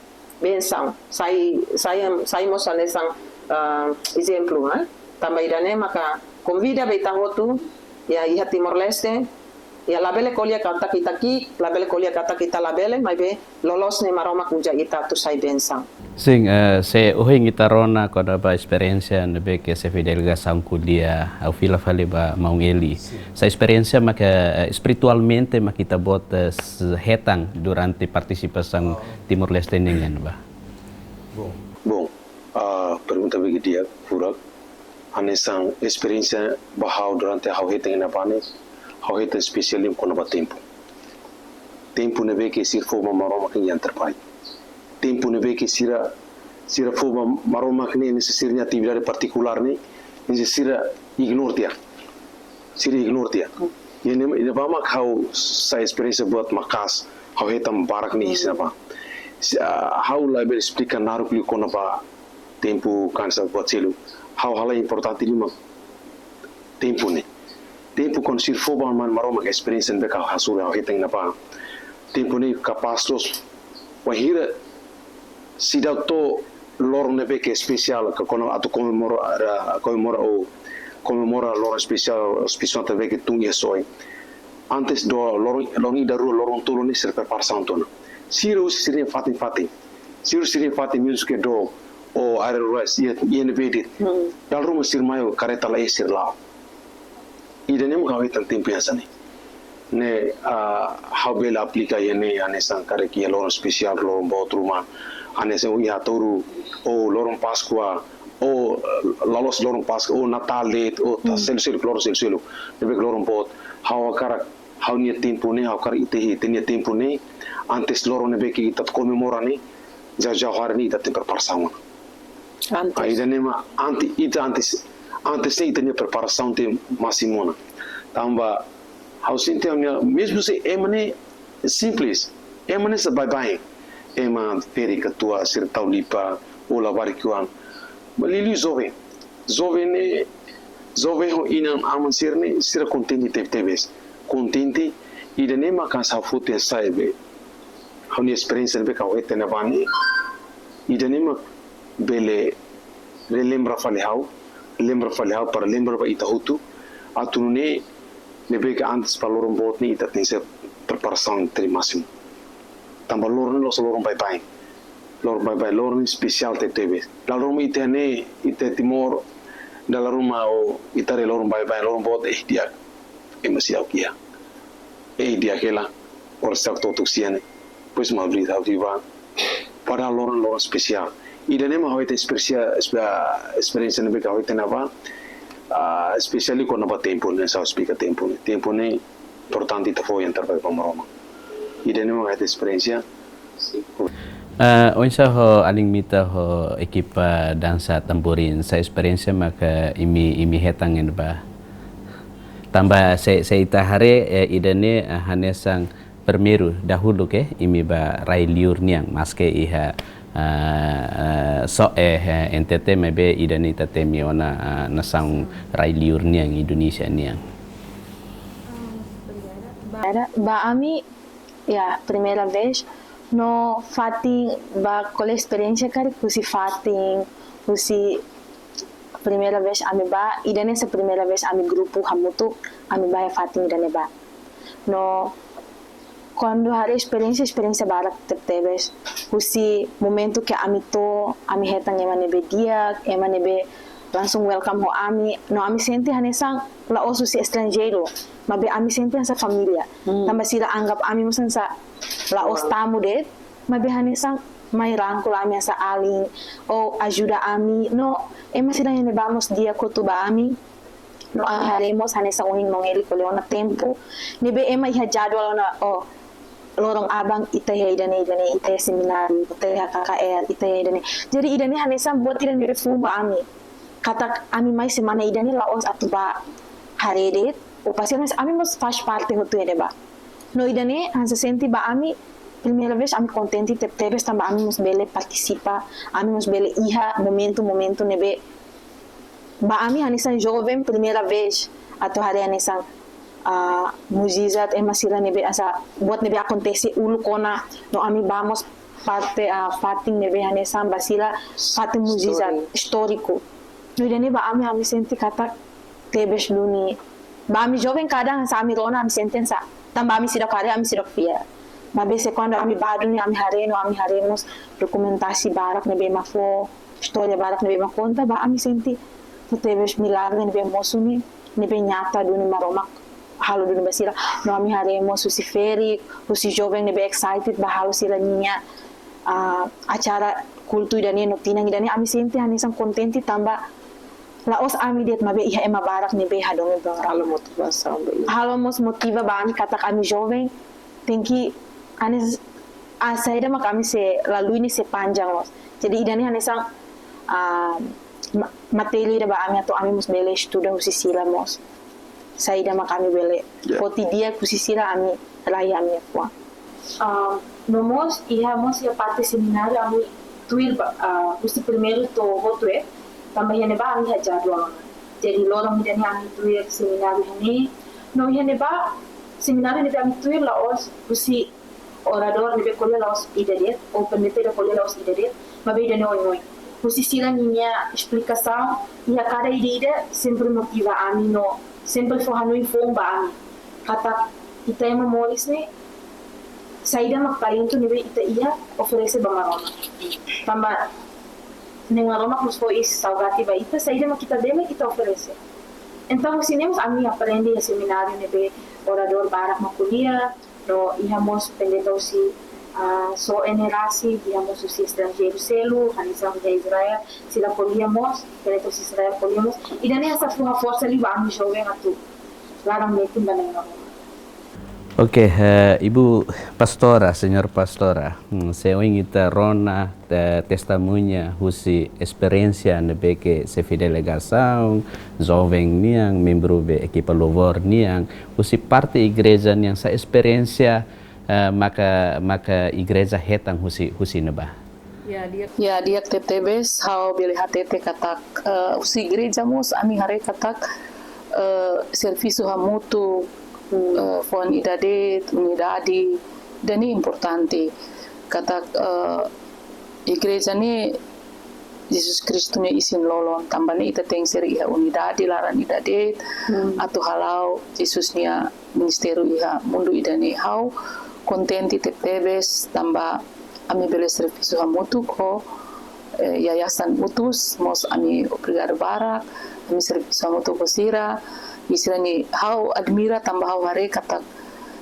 bensaun, sai, sai, sai mós hanesan, eh, ezemplu, eh. Tanba ida-ne'e maka konvida ba ita hotu, ya, iha Timor-Leste, ya, labele ko'alia katak ita ki'ik, labele ko'alia katak ita labele, maibé loloos ne'e Maromak uza ita atu sai bensaun. Sin, eh, se ohin ita rona kona-ba esperiénsia ne'ebé ke xefe delegasaun ko'alia, ha'u fila fali ba maun Eli. Sin. Sá esperiénsia maka, eh, espiritualmente maka ita-boot, eh, s-, hetan durante partisipasaun Timor-Leste nian ba? Bom. Bom, ah, pergunta be di'ak, furak. Hanesan esperiénsia ba ha'u durante ha'u hetan iha ne'ebá ne'e, ha'u hetan espesiál liu kona-ba tempu. Tempu ne'ebé ke sira fó ba Maromak nia terbaik. Tempu ne'ebé ke sira, sira fó ba Maromak ne'e, ne'e sira-nia atividade partikulár ne'e, ne'e sira ignora tiha. Sira ignora tiha. Iha ne'e, iha ne'ebá mak ha'u sai esperiénsia boot maka'as, ha'u hetan barak ne'e iha ne'ebá. Si, ah, ha'u labele esplika naruk liu kona-ba tempu kansa buat seluk. Ha'u halo importante liu mak tempu ne'e. Tempu kuandu sira fó ba Maromak, esperiénsia ne'ebé ke ha'u hasoru, ha'u hetan iha ne'ebá. Tempu ne'e kapás loos wainhira seidauk to'o loron ne'ebé ke espesiál, ke kona atu komemora, komemora ou komemora loron espesiál, espesiál ne'ebé ke tun iha soe. Antes do loron, loron ida rua, loron tolu ne'e sira preparasaun tiha ona. Sira husi sira-nia fatin-fatin. Sira husi sira-nia fatin, mezmu ke dook ou área rurais, iha, iha ne'ebé de'it. Hmm. Dala ruma sira mai ho karreta la iha sira la'o. Ida-ne'e mak ha'u hetan tempu hanesan ne'e. Ne'e, ah, ha'u bele aplika iha ne'e hanesan karik iha loron espesiál, loron boot ruma. Hanesan iha Toru, ou loron Páskua, ou, eh, la'ós loron Páskua, ou Natál de'it, ou ta Hmm. seluk-seluk, loron seluk-seluk. Ne'ebé ke loron boot. Ha'u hakarak ha'u-nia tempu ne'e, ha'u hakarak ita, ita-nia tempu ne'e, antes loron ne'ebé ke ita komemora ne'e, jauh-jauh hari ne'e ita tenke preparasaun. Antes. Ah, ida-ne'e mak antes, ita antes, antes ne'e ita-nia preparasaun tenke másimu ona. Tanba, ha'u sente ha'u-nia, mezmu se ema ne'e simples, ema ne'e sá baibain. Ema ferik-katuas, sira tau lipa, ou labarik-oan. Maibé liuliu joven. Joven ne'e, joven ho inan-aman sira ne'e, sira kontente tebetebes. Kontente, ida-ne'e mak hanesan ha'u foti sai be. Ha'u-nia esperiénsia ne'ebé ke ha'u hetan iha ne'ebá ne'e. Ida-ne'e mak bele relembra fali ha'u, lembra fali ha'u, para lembra ba ita hotu. Atu nune'e, ne'ebé ke antes ba loron boot ne'e ita tenke preparasaun ita-nia másimu. Tanba loron ne'e la'ós loron baibain. Loron baibain, loron espesiál tebetebes. Dala ruma ita ne'e, ita Timor, dala ruma ou ita haree loron baibain, loron boot, eh, di'ak. Ema seidauk iha. Eh, di'ak hela, oras seidauk to'o tuku sia ne'e. Depois mak bele ha'u viva. Padahal loron, loron espesiál. Ida-ne'e mak ha'u hetan esperiénsia, espe-, esperiénsia ne'ebé ke ha'u hetan iha ne'ebá. Ah, espesiál liu kona-ba tempu ne'e, ha'u esplika tempu ne'e. Tempu ne'e importante ita fó yang terbaik ba Maromak. Ida-ne'e mak ha'u hetan esperiénsia. Eh, oinsá ho alin Mita ho ekipa dansa tamborin, sá esperiénsia maka imi, imi hetan iha ne'ebá? Tanba se, se ita haree, eh, ida-ne'e, eh, hanesan primeiru dahuluk ke imi ba rai liur nian, maske iha, eh, eh, soe, eh, eh, N T T maibé ida-ne'e ita temi ona, eh, nasaun rai liur nian, Indonézia nian. Ba, ba ami, ya, primeira vez, no fatin ba ko'alia esperiénsia karik husi fatin, husi primeira vez ami ba, ida-ne'e sá primeira vez ami grupu hamutuk, ami ba iha fatin ida-ne'ebá. No, kuandu haree esperiénsia, esperiénsia barak tebetebes. Husi momentu ke ami to'o, ami hetan ema ne'ebé di'ak, ema ne'ebé langsung welcome ho ami, no ami sente hanesan la'ós husi estranjeiru, maibé ami sente hanesan família. Tanba sira anggap ami mós hanesan la'ós tamu de'it, maibé hanesan mai rangkul ami hanesan alin, ou ajuda ami, no ema sira iha ne'ebá mós di'ak hotu ba ami. No ami haree mós hanesan ohin maun Eli ko'alia ona tempu ne'ebé ema iha jadwal ona, oh, loron aban ita iha ida-ne'e, ida-ne'e, ita iha semináriu, ita iha K K R, ita iha ida-ne'e. Jadi ida-ne'e hanesan buat ida ne'ebé foun ba ami. Katak ami mai semana ida-ne'e la'ós atu bá haree de'it, ou pasiénsia, ami mós faz parte hotu iha ne'ebá. No ida-ne'e hanesan sente ba ami, primeira vez ami kontente tebetebes tanba ami mós bele partisipa, ami mós bele iha momentu-momentu ne'ebé ba ami hanesan joven primeira vez atu haree hanesan, ah, mujizat, ema sira ne'ebé hanesan buat ne'ebé akontese uluk ona, no ami bá mós parte, ah, fatin ne'ebé hanesan ba sira fatin mujizat, istóriku. No ida-ne'e ba ami, ami sente katak tebes duni. Ba ami joven kadang hanesan ami rona ami sente hanesan, tanba ami seidauk haree, ami seidauk fiar. Maibé se kuandu ami bá duni, ami haree no ami haree mós dokumentasi barak ne'ebé ema fó, istória barak ne'ebé ema konta, ba ami sente tebetebes milagre ne'ebé mosu ne'e, ne'ebé nyata duni Maromak halo duni ba sira. No ami haree mós husi ferik, husi joven ne'ebé excited ba halo sira-nia, ah, acara kultu ida-ne'e no tinan ida-ne'e, ami sente hanesan kontente tanba la'ós ami de'it maibé iha ema barak ne'ebé hadomi programa. Halo motivasaun ba ita. Halo mós motiva ba ami katak ami joven tenke hanesan, ah, saida mak ami sei lalui ne'e sei panjang loos. Jadi ida-ne'e hanesan, ah, ma-, materi ida ba ami atu ami mós bele estuda husi sira mós. Saida mak ami bele, ya, foti di'ak husi sira, ami rai ami-nia fuan. Ah, no mós iha mós iha parte semináriu ami tuir ba, ah, husi primeiru to'o hotu, eh, tanba iha ne'ebá ami iha jadwal. Jadi loron ida-ne'e ami tuir semináriu iha ne'e. No iha ne'ebá semináriu ne'ebé ami tuir la'ós husi oradór ne'ebé ko'alia la'ós ida de'it, ou pendeta ida ko'alia la'ós ida de'it, maibé ida-ne'e oioin. Husi sira-nia esplikasaun iha kada ida-ida sempre motiva ami no sempre fó hanoin foun ba ami. Katak ita ema moris ne'e, saida mak talentu ne'ebé ita iha, oferese ba Maromak. Tanba Nai Maromak mós fó iis saugati ba ita, saida mak ita bele, ita oferese. Entaun husi ne'e mós ami aprende iha semináriu ne'ebé oradór barak mak ko'alia, no iha mós pendeta husi, ah, so'e ne'e rasik, iha mós husi estranjeiru seluk, hanesan iha Israel, sira ko'alia mós, pendeta husi Israel ko'alia mós. Ida-ne'e hanesan fó forsa liu ba ami joven atu laran metin ba Nai Maromak. Oke, eh, Ibu Pastora, Señora Pastora, hmm, se ohin ita rona, eh, testemuña husi esperiénsia ne'ebé ke xefe delegasaun, joven nian, membru be ekipa louvor nian, husi parte igreja nian, sá esperiénsia, eh, maka, maka igreja hetan husi, husi ne'ebá? Ya, di'ak. Ya, di'ak tebetebes, ha'u bele hatete katak, eh, husi igreja mós ami haree katak, eh, servisu hamutuk, eh, fuan ida de'it, unidade, ida-ne'e importante. Katak, eh, igreja ne'e Jesus Kristu nia isin-lolon, tanba ne'e ita tenke ser iha unidade, laran ida de'it, atu hala'o Jesus nia ministériu iha mundu ida-ne'e. Ha'u kontente tebetebes tanba ami bele servisu hamutuk ho, eh, Yayasan Utus, mós ami obrigadu barak, ami servisu hamutuk ho sira, i sira-nia, ha'u admira tanba ha'u haree katak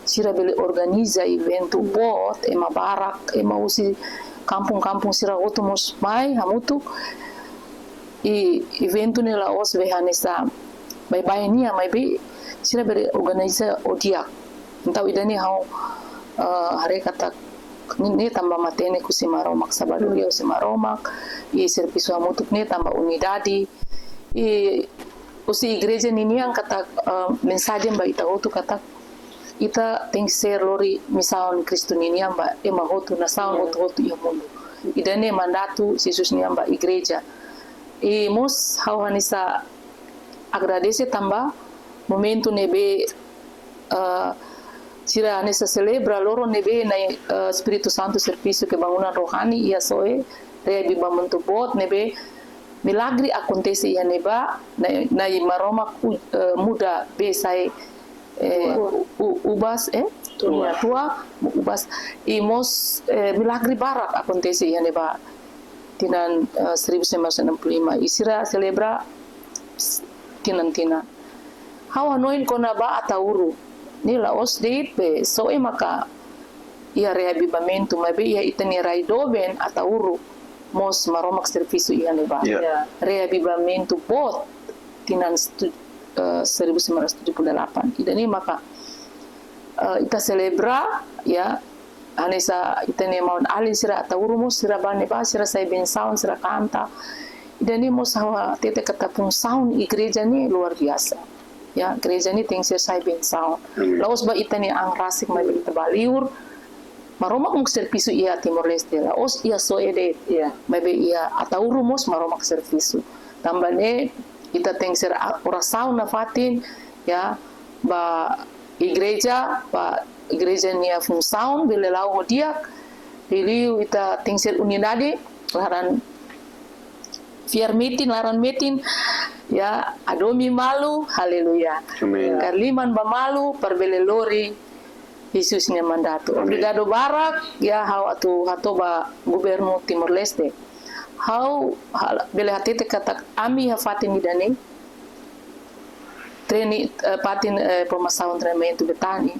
sira bele organiza eventu boot, ema barak, ema husi kampung-kampung sira hotu mós mai hamutuk, i eventu ne'e la'ós be hanesan baibain nian, maibé sira bele organiza ho di'ak. Entaun ida-ne'e ha'u, eh, haree katak ne'e, ne'e tanba matenek husi Maromak, sabedoria husi Maromak, i servisu hamutuk ne'e tanba unidade, i husi igreja ninian katak, eh, mensajen ba ita hotu katak ita tenke ser lori misaun Kristu ninian ba ema hotu, nasaun hotu-hotu iha mundu. Ida-ne'e mandatu Jesus nian ba igreja. I mós ha'u hanesan agradese tanba momentu ne'ebé, eh, sira hanesan selebra loron ne'ebé Nai, eh, Espíritu Santu servisu kebangunan rohani iha soe, rea biban mantu boot ne'ebé milagre akontese iha ne'ebá, Nai, Nai Maromak u-, eh, muda bee sai, eh, tua. U-, ubas, eh? Tua. Tua, ubas. I mós, eh, milagre barak akontese iha ne'ebá. Tinan, eh, seribu sembilan ratus enam puluh lima. I sira selebra tinan-tinan. Ha'u hanoin kona-ba Ataúru. Ne'e la'ós de'it be, só ema ka iha reavivamentu, maibé iha ita-nia rai doben Ataúru mós Maromak servisu iha ne'ebá. Ya. Ya. Reavivamentu boot tinan stu-, eh, seribu sembilan ratus tujuh puluh delapan. Ida-ne'e maka, eh, ita selebra, ya, hanesan ita-nia maun-alin sira Ataúru mós sira ba ne'ebá, sira sai bensaun, sira kanta. Ida-ne'e mós ha'u hatete katak funsaun igreja ne'e luar biasa. Ya, gereja ne'e tenke ser sai bensaun. Amin. La'ós ba ita-nia an rasik maibé ita ba liur. Maromak mós servisu iha Timor-Leste, la'ós iha Soe de'it. Ya. Maibé iha Ataúru mós Maromak servisu. Tanba ne'e ita tenke ser a-, orasaun nafatin, ya, ba igreja, ba igreja nia funsaun bele la'o ho di'ak, liuliu ita tenke ser unidade, laran fiar metin, laran metin, ya, hadomi malu, haleluya. Amin. Kaer liman ba malu, para bele lori Jesus nia mandatu. Amin. Obrigadu barak, ya, ha'u atu hato'o ba governu Timor-Leste. Ha'u hal-, bele hatete katak ami iha fatin ida-ne'e, treini-, eh, fatin, eh, formasaun treinamentu Betani.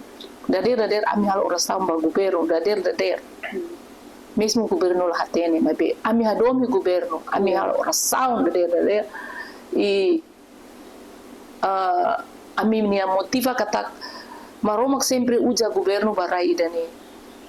Dadeer-dadeer ami halo orasaun ba governu, dadeer-dadeer. Mezmu governu la hatene, maibé ami hadomi governu, ami halo orasaun dadeer-dadeer. I, eh, ami-nia motiva katak Maromak sempre uza governu ba rai ida-ne'e.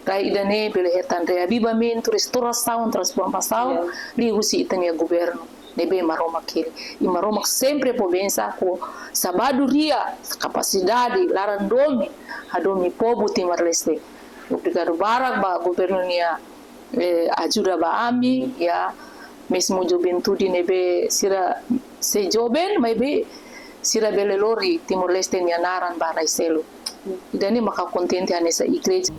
Rai ida-ne'e bele hetan reavivamentu, restorasaun, transformasaun, ya, liuhusi ita-nia governu ne'ebé Maromak hili. I Maromak sempre fó bensa ho sabedoria, kapasidade, laran domin, hadomi povu Timor-Leste. Obrigadu barak ba governu nia, eh, ajuda ba ami, ya, mezmu juventude ne'ebé sira sei joven, maibé sira bele lori Timor-Leste nia naran ba rai seluk. Ida-ne'e maka kontente hanesan igreja.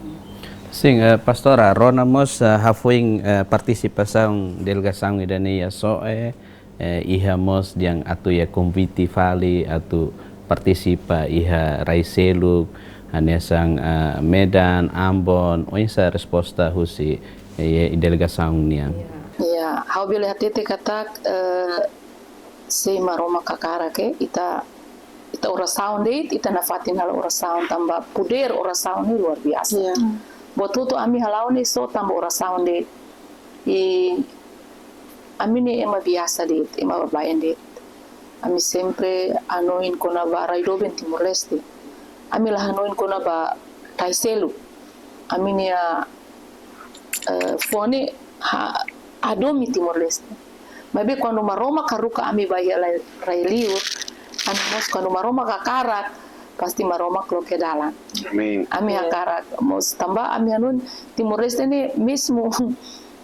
Sin, eh, Pastora, rona mós, eh, hafoin, eh, partisipasaun delegasaun ida-ne'e iha Soe, eh, iha mós dehan atu iha konvite fali atu partisipa iha rai seluk, hanesan, eh, Medan, Ambon, oinsá resposta husi, eh, delegasaun nian? Ya, ha'u bele hatete katak, eh, se Maromak hakarak, eh, ita, ita orasaun de'it, ita nafatin halo orasaun tanba podér orasaun ne'e luar biasa. Ya. Buat hotu ami hala'o ne'e só tanba orasaun de'it. I ami ne'e ema biasa de'it, ema baibain de'it. Ami sempre hanoin kona-ba rai doben Timor-Leste. Ami la hanoin kona-ba rai seluk. Ami-nia, eh, fó-hanoin ha-, hadomi Timor-Leste. Maibé kuandu Maromak haruka ami ba iha rai, rai liur, ami mós kuandu Maromak hakarak, pasti Maromak loke dalan. Amin. Ami, ya, hakarak mós tanba ami hanoin Timor-Leste ne'e mezmu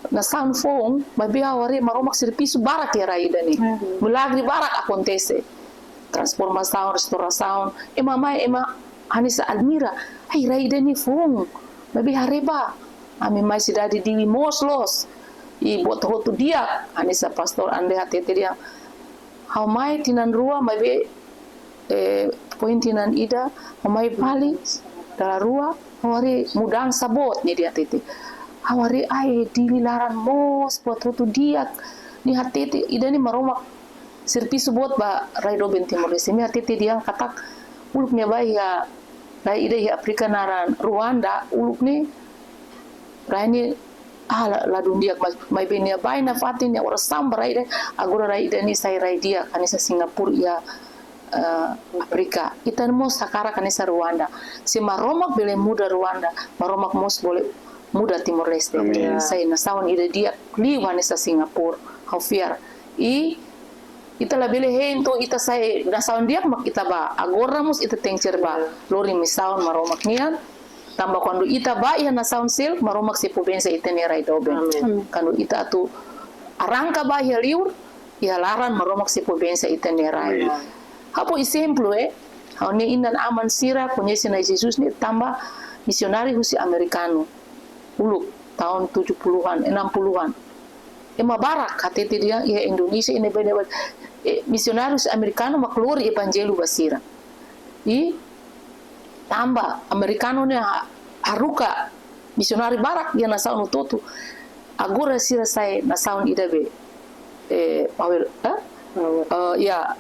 nasaun foun, maibé ha'u haree Maromak servisu barak iha rai ida-ne'e. Mhm. Milagre barak akontese. Transformasaun, restorasaun. Ema mai, ema hanesan admira. Ai, rai ida-ne'e foun. Maibé haree ba. Ami mai sidade Dili mós loos. I buat hotu di'ak. Hanesan Pastór André hatete dehan, ha'u mai tinan rua, maibé, eh, foin tinan ida, ha'u mai fali dala rua, ha'u haree mudansa boot ne'e dehan hatete. Ha'u haree ai Dili laran moos, buat hotu di'ak. Nia hatete, ida-ne'e Maromak servisu boot ba rai doben Timor-Leste. Nia hatete dehan katak uluk nia bá iha rai ida iha Áfrika naran Ruanda, uluk ne'e rai ne'e, ah, la, ladún di'ak, mai, maibé nia bá iha fatin, nia orasaun ba rai ida, agora rai ida-ne'e sai rai di'ak, hanesan Singapura iha, eh, Áfrika. Ita mós hakarak hanesan Ruanda. Se Maromak bele muda Ruanda, Maromak mós bele muda Timor-Leste. Amin. Sai nasaun ida di'ak liu hanesan Singapura, ha'u fiar. I ita labele hein to'o ita sai nasaun di'ak mak ita bá. Agora mós ita tenke ser bá. Ya. Lori misaun Maromak nian. Tanba kuandu ita bá iha nasaun seluk, Maromak sei fó bensa ita-nia rai doben. Amin. Amin. Kuandu ita atu arranka bá iha liur, iha laran Maromak sei fó bensa ita-nia rai. Amin. Ha'u fó ezemplu, eh. Ha'u-nia inan-aman sira koñese Na'i Jesus ne'e tanba misionáriu husi amerikanu. Uluk, tahun tujuh puluhan, enam puluhan. Ema barak, hatete dehan iha Indonézia, iha ne'ebé-ne'ebé, eh, misionáriu husi amerikanu mak lori evanjellu ba sira. I tanba amerikanu ne'e ha-, haruka misionáriu barak iha nasaun hotu-hotu. Agora sira sai nasaun ida be, eh, power, eh? Power. Eh, ya,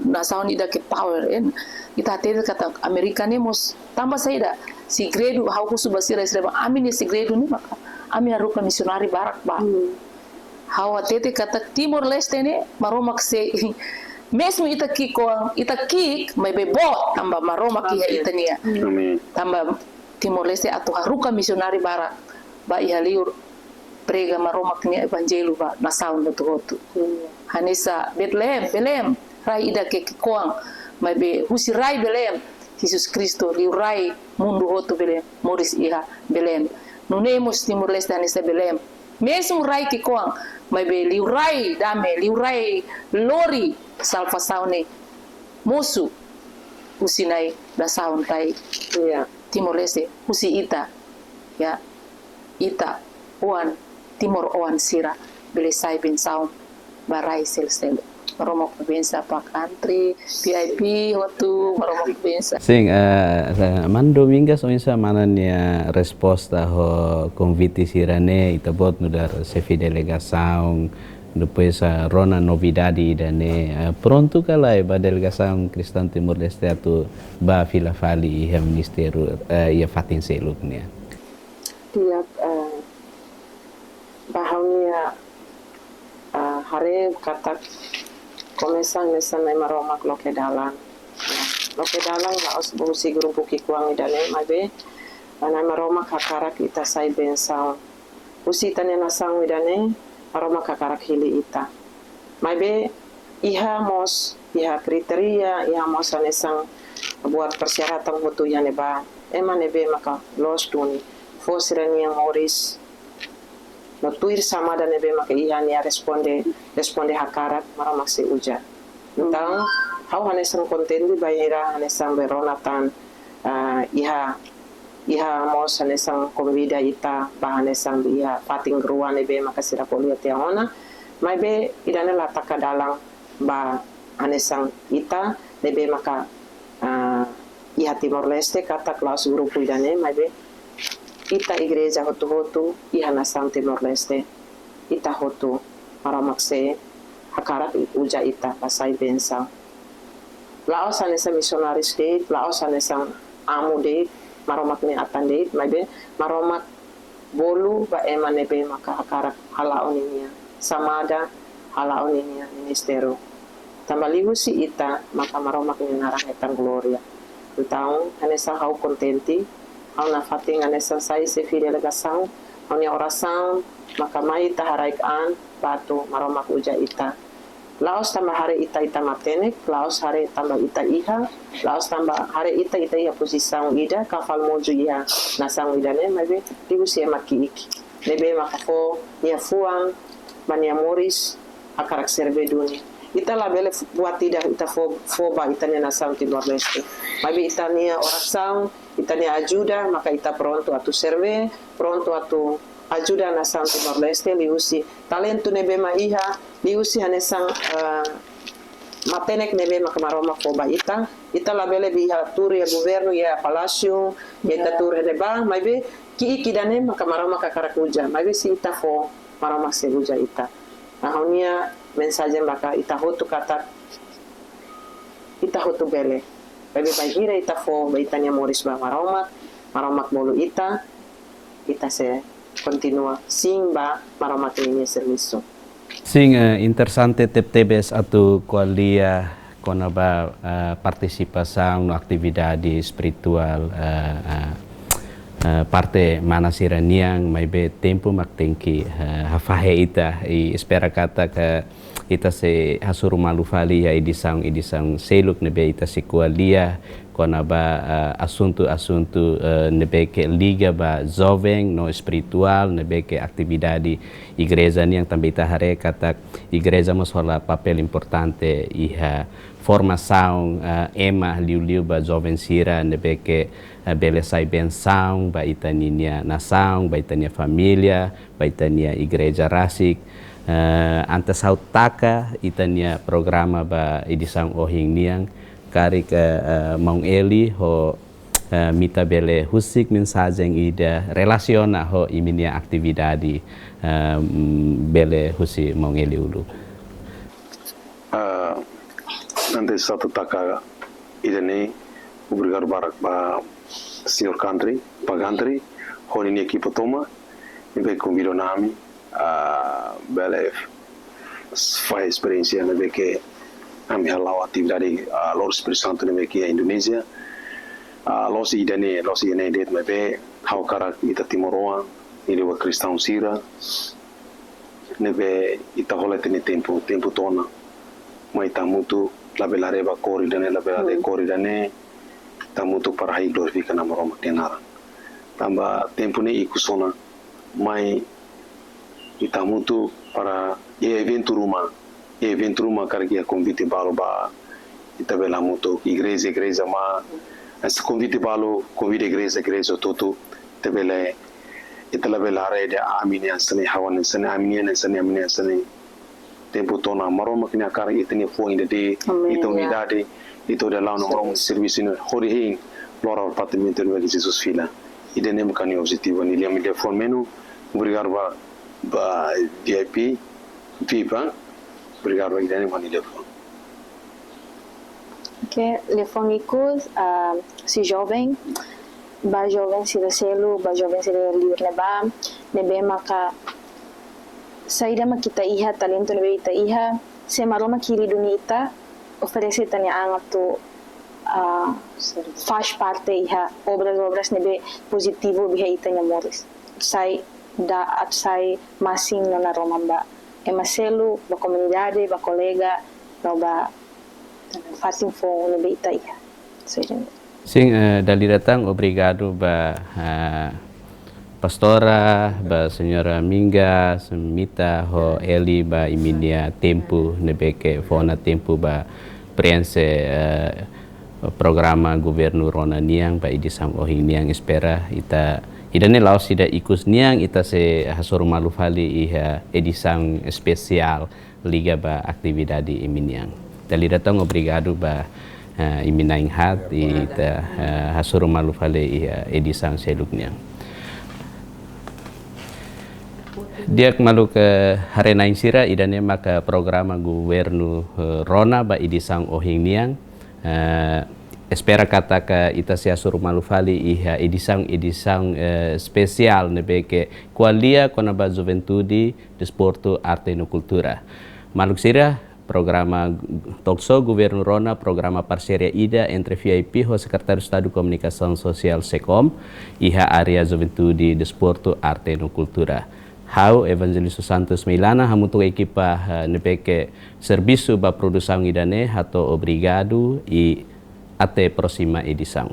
nasaun ida ke power, en. Ita hatene katak Amérika ne'e mós tanba saida, segredu, ha'u husu ba sira, sira ba, ami-nia segredu ne'e maka ami haruka misionáriu barak ba. Ha'u hatete katak Timor-Leste ne'e Maromak sei, mezmu ita ki'ik-oan, ita ki'ik, maibé boot tanba Maromak iha ita-nia. Tanba Timor-Leste atu haruka misionáriu barak ba iha liur prega Maromak nia evanjellu ba nasaun hotu-hotu. Hanesan Betleém, Belém, rai ida ke ki'ik-oan, maibé husi rai Belém, Jesus Kristu, liurai mundu hotu Belém, moris iha Belém. Nune'e mós Timor-Leste hanesan Belém. Mezmu rai ki'ik-oan, maibé liurai dame, liurai lori salvasaun ne'e mosu husi Nai, nasaun Nai. Timor-Leste, husi ita. Ya, ita, oan, Timor-oan sira, bele sai bensaun ba rai seluk-seluk. Maromak bensa pak antri, V I P, hotu, Maromak bensa. Sin, eh, eh, Mana Domingas, oinsá mana nia resposta ho konvite sira-ne'e, ita-boot nu'udar xefe delegasaun, depois, eh, rona novidade ida-ne'e, eh, prontu ka lae ba delegasaun Kristaun Timor-Leste atu ba fila fali iha ministériu, eh, iha fatin seluk nian? Di'ak, eh, ba ha'u-nia, eh, haree katak komesa hanesan Nai Maromak loke dalan. Loke dalan la'ós husi grupu ki'ik-oan ida-ne'e, maibé Nai Maromak hakarak ita sai bensaun. Husi ita-nia nasaun ida-ne'e, Maromak hakarak hili ita. Maibé iha mós, iha kritéria, iha mós hanesan buat persyaratan hotu iha ne'ebá. Ema ne'ebé maka loos duni, fó sira-nia moris no tuir xamada ne'ebé maka iha, nia responde, responde hakarak, Maromak sei uza. Entaun, ha'u hanesan kontente bainhira hanesan bele rona tan, ah, iha, iha mós hanesan konvida ita ba hanesan iha fatin rua ne'ebé maka sira ko'alia tiha ona. Maibé ida-ne'e la taka dalan ba hanesan ita ne'ebé maka, ah, iha Timor-Leste, katak la'ós grupu ida-ne'e, maibé ita igreja hotu-hotu iha nasaun Timor-Leste, ita hotu Maromak sei hakarak uza ita ba sai bensaun. La'ós hanesan misionáriu de'it, la'ós hanesan amu de'it, Maromak nia atan de'it, maibé Maromak bolu ba ema ne'ebé maka hakarak hala'o ninia xamada, hala'o ninia ministériu. Tanba liuhusi ita maka Maromak nia naran hetan glória. Entaun, hanesan ha'u kontente, ha'u nafatin hanesan sai xefe delegasaun, ha'u-nia orasaun maka mai ita haraik an ba atu Maromak uza ita. La'ós tanba haree ita, ita matenek, la'ós haree tanba ita iha, la'ós tanba haree ita, ita iha pozisaun ida, ka fali moju iha nasaun ida-ne'e, maibé liuhusi ema ki'ik ne'ebé maka fó nia fuan, ba nia moris, hakarak serve duni. Ita labele buat ida ita fó, fó ba ita-nia nasaun Timor-Leste. Maibé ita-nia orasaun, ita-nia ajuda, maka ita prontu atu serve, prontu atu ajuda nasaun Timor-Leste, liuhusi talentu ne'ebé mak iha, liuhusi hanesan, eh, matenek ne'ebé maka Maromak fó ba ita. Ita labele bá iha tuur iha governu, iha palásiu, iha ita tuur iha ne'ebá, maibé ki'ik ida-ne'e maka Maromak hakarak uza, maibé se ita fó, Maromak sei uza ita. Nah, ha'u-nia mensajen ba ita hotu katak ita hotu bele. Maibé bainhira ita fó ba ita-nia moris ba Maromak, Maromak bolu ita, ita sei kontinua simu ba Maromak ninia servisu. Sin, eh, interesante tebetebes atu ko'alia kona-ba, eh, partisipasaun no atividade espirituál, eh, eh, eh, parte mana sira-nian, maibé tempu mak tenke, eh, hafahe ita, i espera katak ita sei hasoru malu fali iha edisaun, edisaun seluk ne'ebé ita sei ko'alia kona-ba, eh, asuntu-asuntu, eh, ne'ebé ke liga ba joven no espirituál, ne'ebé ke atividade igreja nian, tanba ita haree katak igreja mós hola papél importante iha formasaun, eh, ema, liuliu ba joven sira ne'ebé ke, eh, bele sai bensaun ba ita-nia nasaun, ba ita-nia família, ba ita-nia igreja rasik. Eh, antes ha'u taka ita-nia programa ba edisaun ohin nian, karik, eh, eh, Maun Eli ho, eh, Mita bele husik mensajen ida relasiona ho imi-nia atividade, eh, mm, bele husi Maun Eli uluk. Eh, Antes atu taka ida-ne'e, obrigadu barak ba señór Kantri, ba Kantri, ho ninia ekipa tomak, ne'ebé konvida ona ami, ah, bele fahe esperiénsia ne'ebé ke ami hala'o atividade, ah, lori Espíritu Santu ne'ebé ke iha Indonézia. Ah, la'ós ida-ne'e, la'ós ida-ne'e de'it, maibé ha'u hakarak ita timoroan, ita-nia kristaun sira, ne'ebé ita hola ita-nia tempu, tempu to'o ona, mai ita hamutuk, labele haree ba kór ida-ne'e, labele haree kór ida-ne'e, ita hamutuk para hodi glorifika Na'i Maromak nia naran. Tanba tempu ne'e ikus ona, mai ita hamutuk para iha eventu ruma, iha eventu ruma karik iha konvite balu ba ita bele hamutuk, igreja, igreja mai, ita konvite balu, konvida igreja, igreja hotu-hotu, ita bele, ita labele haree de'it ami nian hanesan ne'e, ha'u nian hanesan ne'e, ami nian hanesan ne'e, ami nian hanesan ne'e. Tempu to'o ona Maromak nia hakarak ita-nia fuan ida de'it, ita unidade, ita hodi hala'o ona Maromak servisu ne'e hodi hein, lori departamentu ne'ebé ke Jesus fila. Ida-ne'e mak ha'u-nia objetivu, ha'u-nia lian, ha'u-nia liafuan menu, obrigadu ba, ba V I P, V I P, obrigadu ba ida-ne'e mak ha'u-nia liafuan. Ok, liafuan ikus, ah, husi joven, ba joven sira seluk, ba joven sira líder ne'ebá, ne'ebé maka saida mak ita iha, talentu ne'ebé ita iha, se Maromak hili duni ita, oferese ita-nia an atu, ah, faz parte iha obras-obras ne'ebé pozitivu ba iha ita-nia moris. Sai da, atu sai masin no naroman ba ema seluk, ba komunidade, ba kolega, no ba fatin foun ne'ebé ita iha. Só ida-ne'e. Sin, eh, dala ida tan obrigadu ba, ah, pastora, ba señora Minga, Semita, ho Eli ba imi-nia tempu, ne'ebé ke fó ona tempu ba prenxe, eh, programa Governu Rona nian ba edisaun ohin nian, espera ita, ida-ne'e la'ós ida ikus nian, ita sei hasoru malu fali iha edisaun espesiál liga ba atividade imi-nian. Dala ida tan obrigadu ba, eh, imi na'in-haat, ita, eh, hasoru malu fali iha edisaun seluk nian. Di'ak maluk, eh, haree-na'in sira, ida-ne'e maka programa Governu, eh, Rona ba edisaun ohin nian. Eh, espera katak ita sei hasoru malu fali iha edisaun, edisaun, eh, espesiál ne'ebé ke ko'alia kona-ba juventude, desportu, arte no kultura. Maluk sira, programa talk show Governu Rona, programa parseria ida entre V I P ho Sekretáriu Estadu Komunikasaun Sosiál, SEKOM, iha área juventude, desportu, arte no kultura. Ha'u Evangelista Santos Meilana, hamutuk ho ekipa, eh, ne'ebé ke servisu ba produsaun ida-ne'e, hato'o obrigadu i até próxima edição.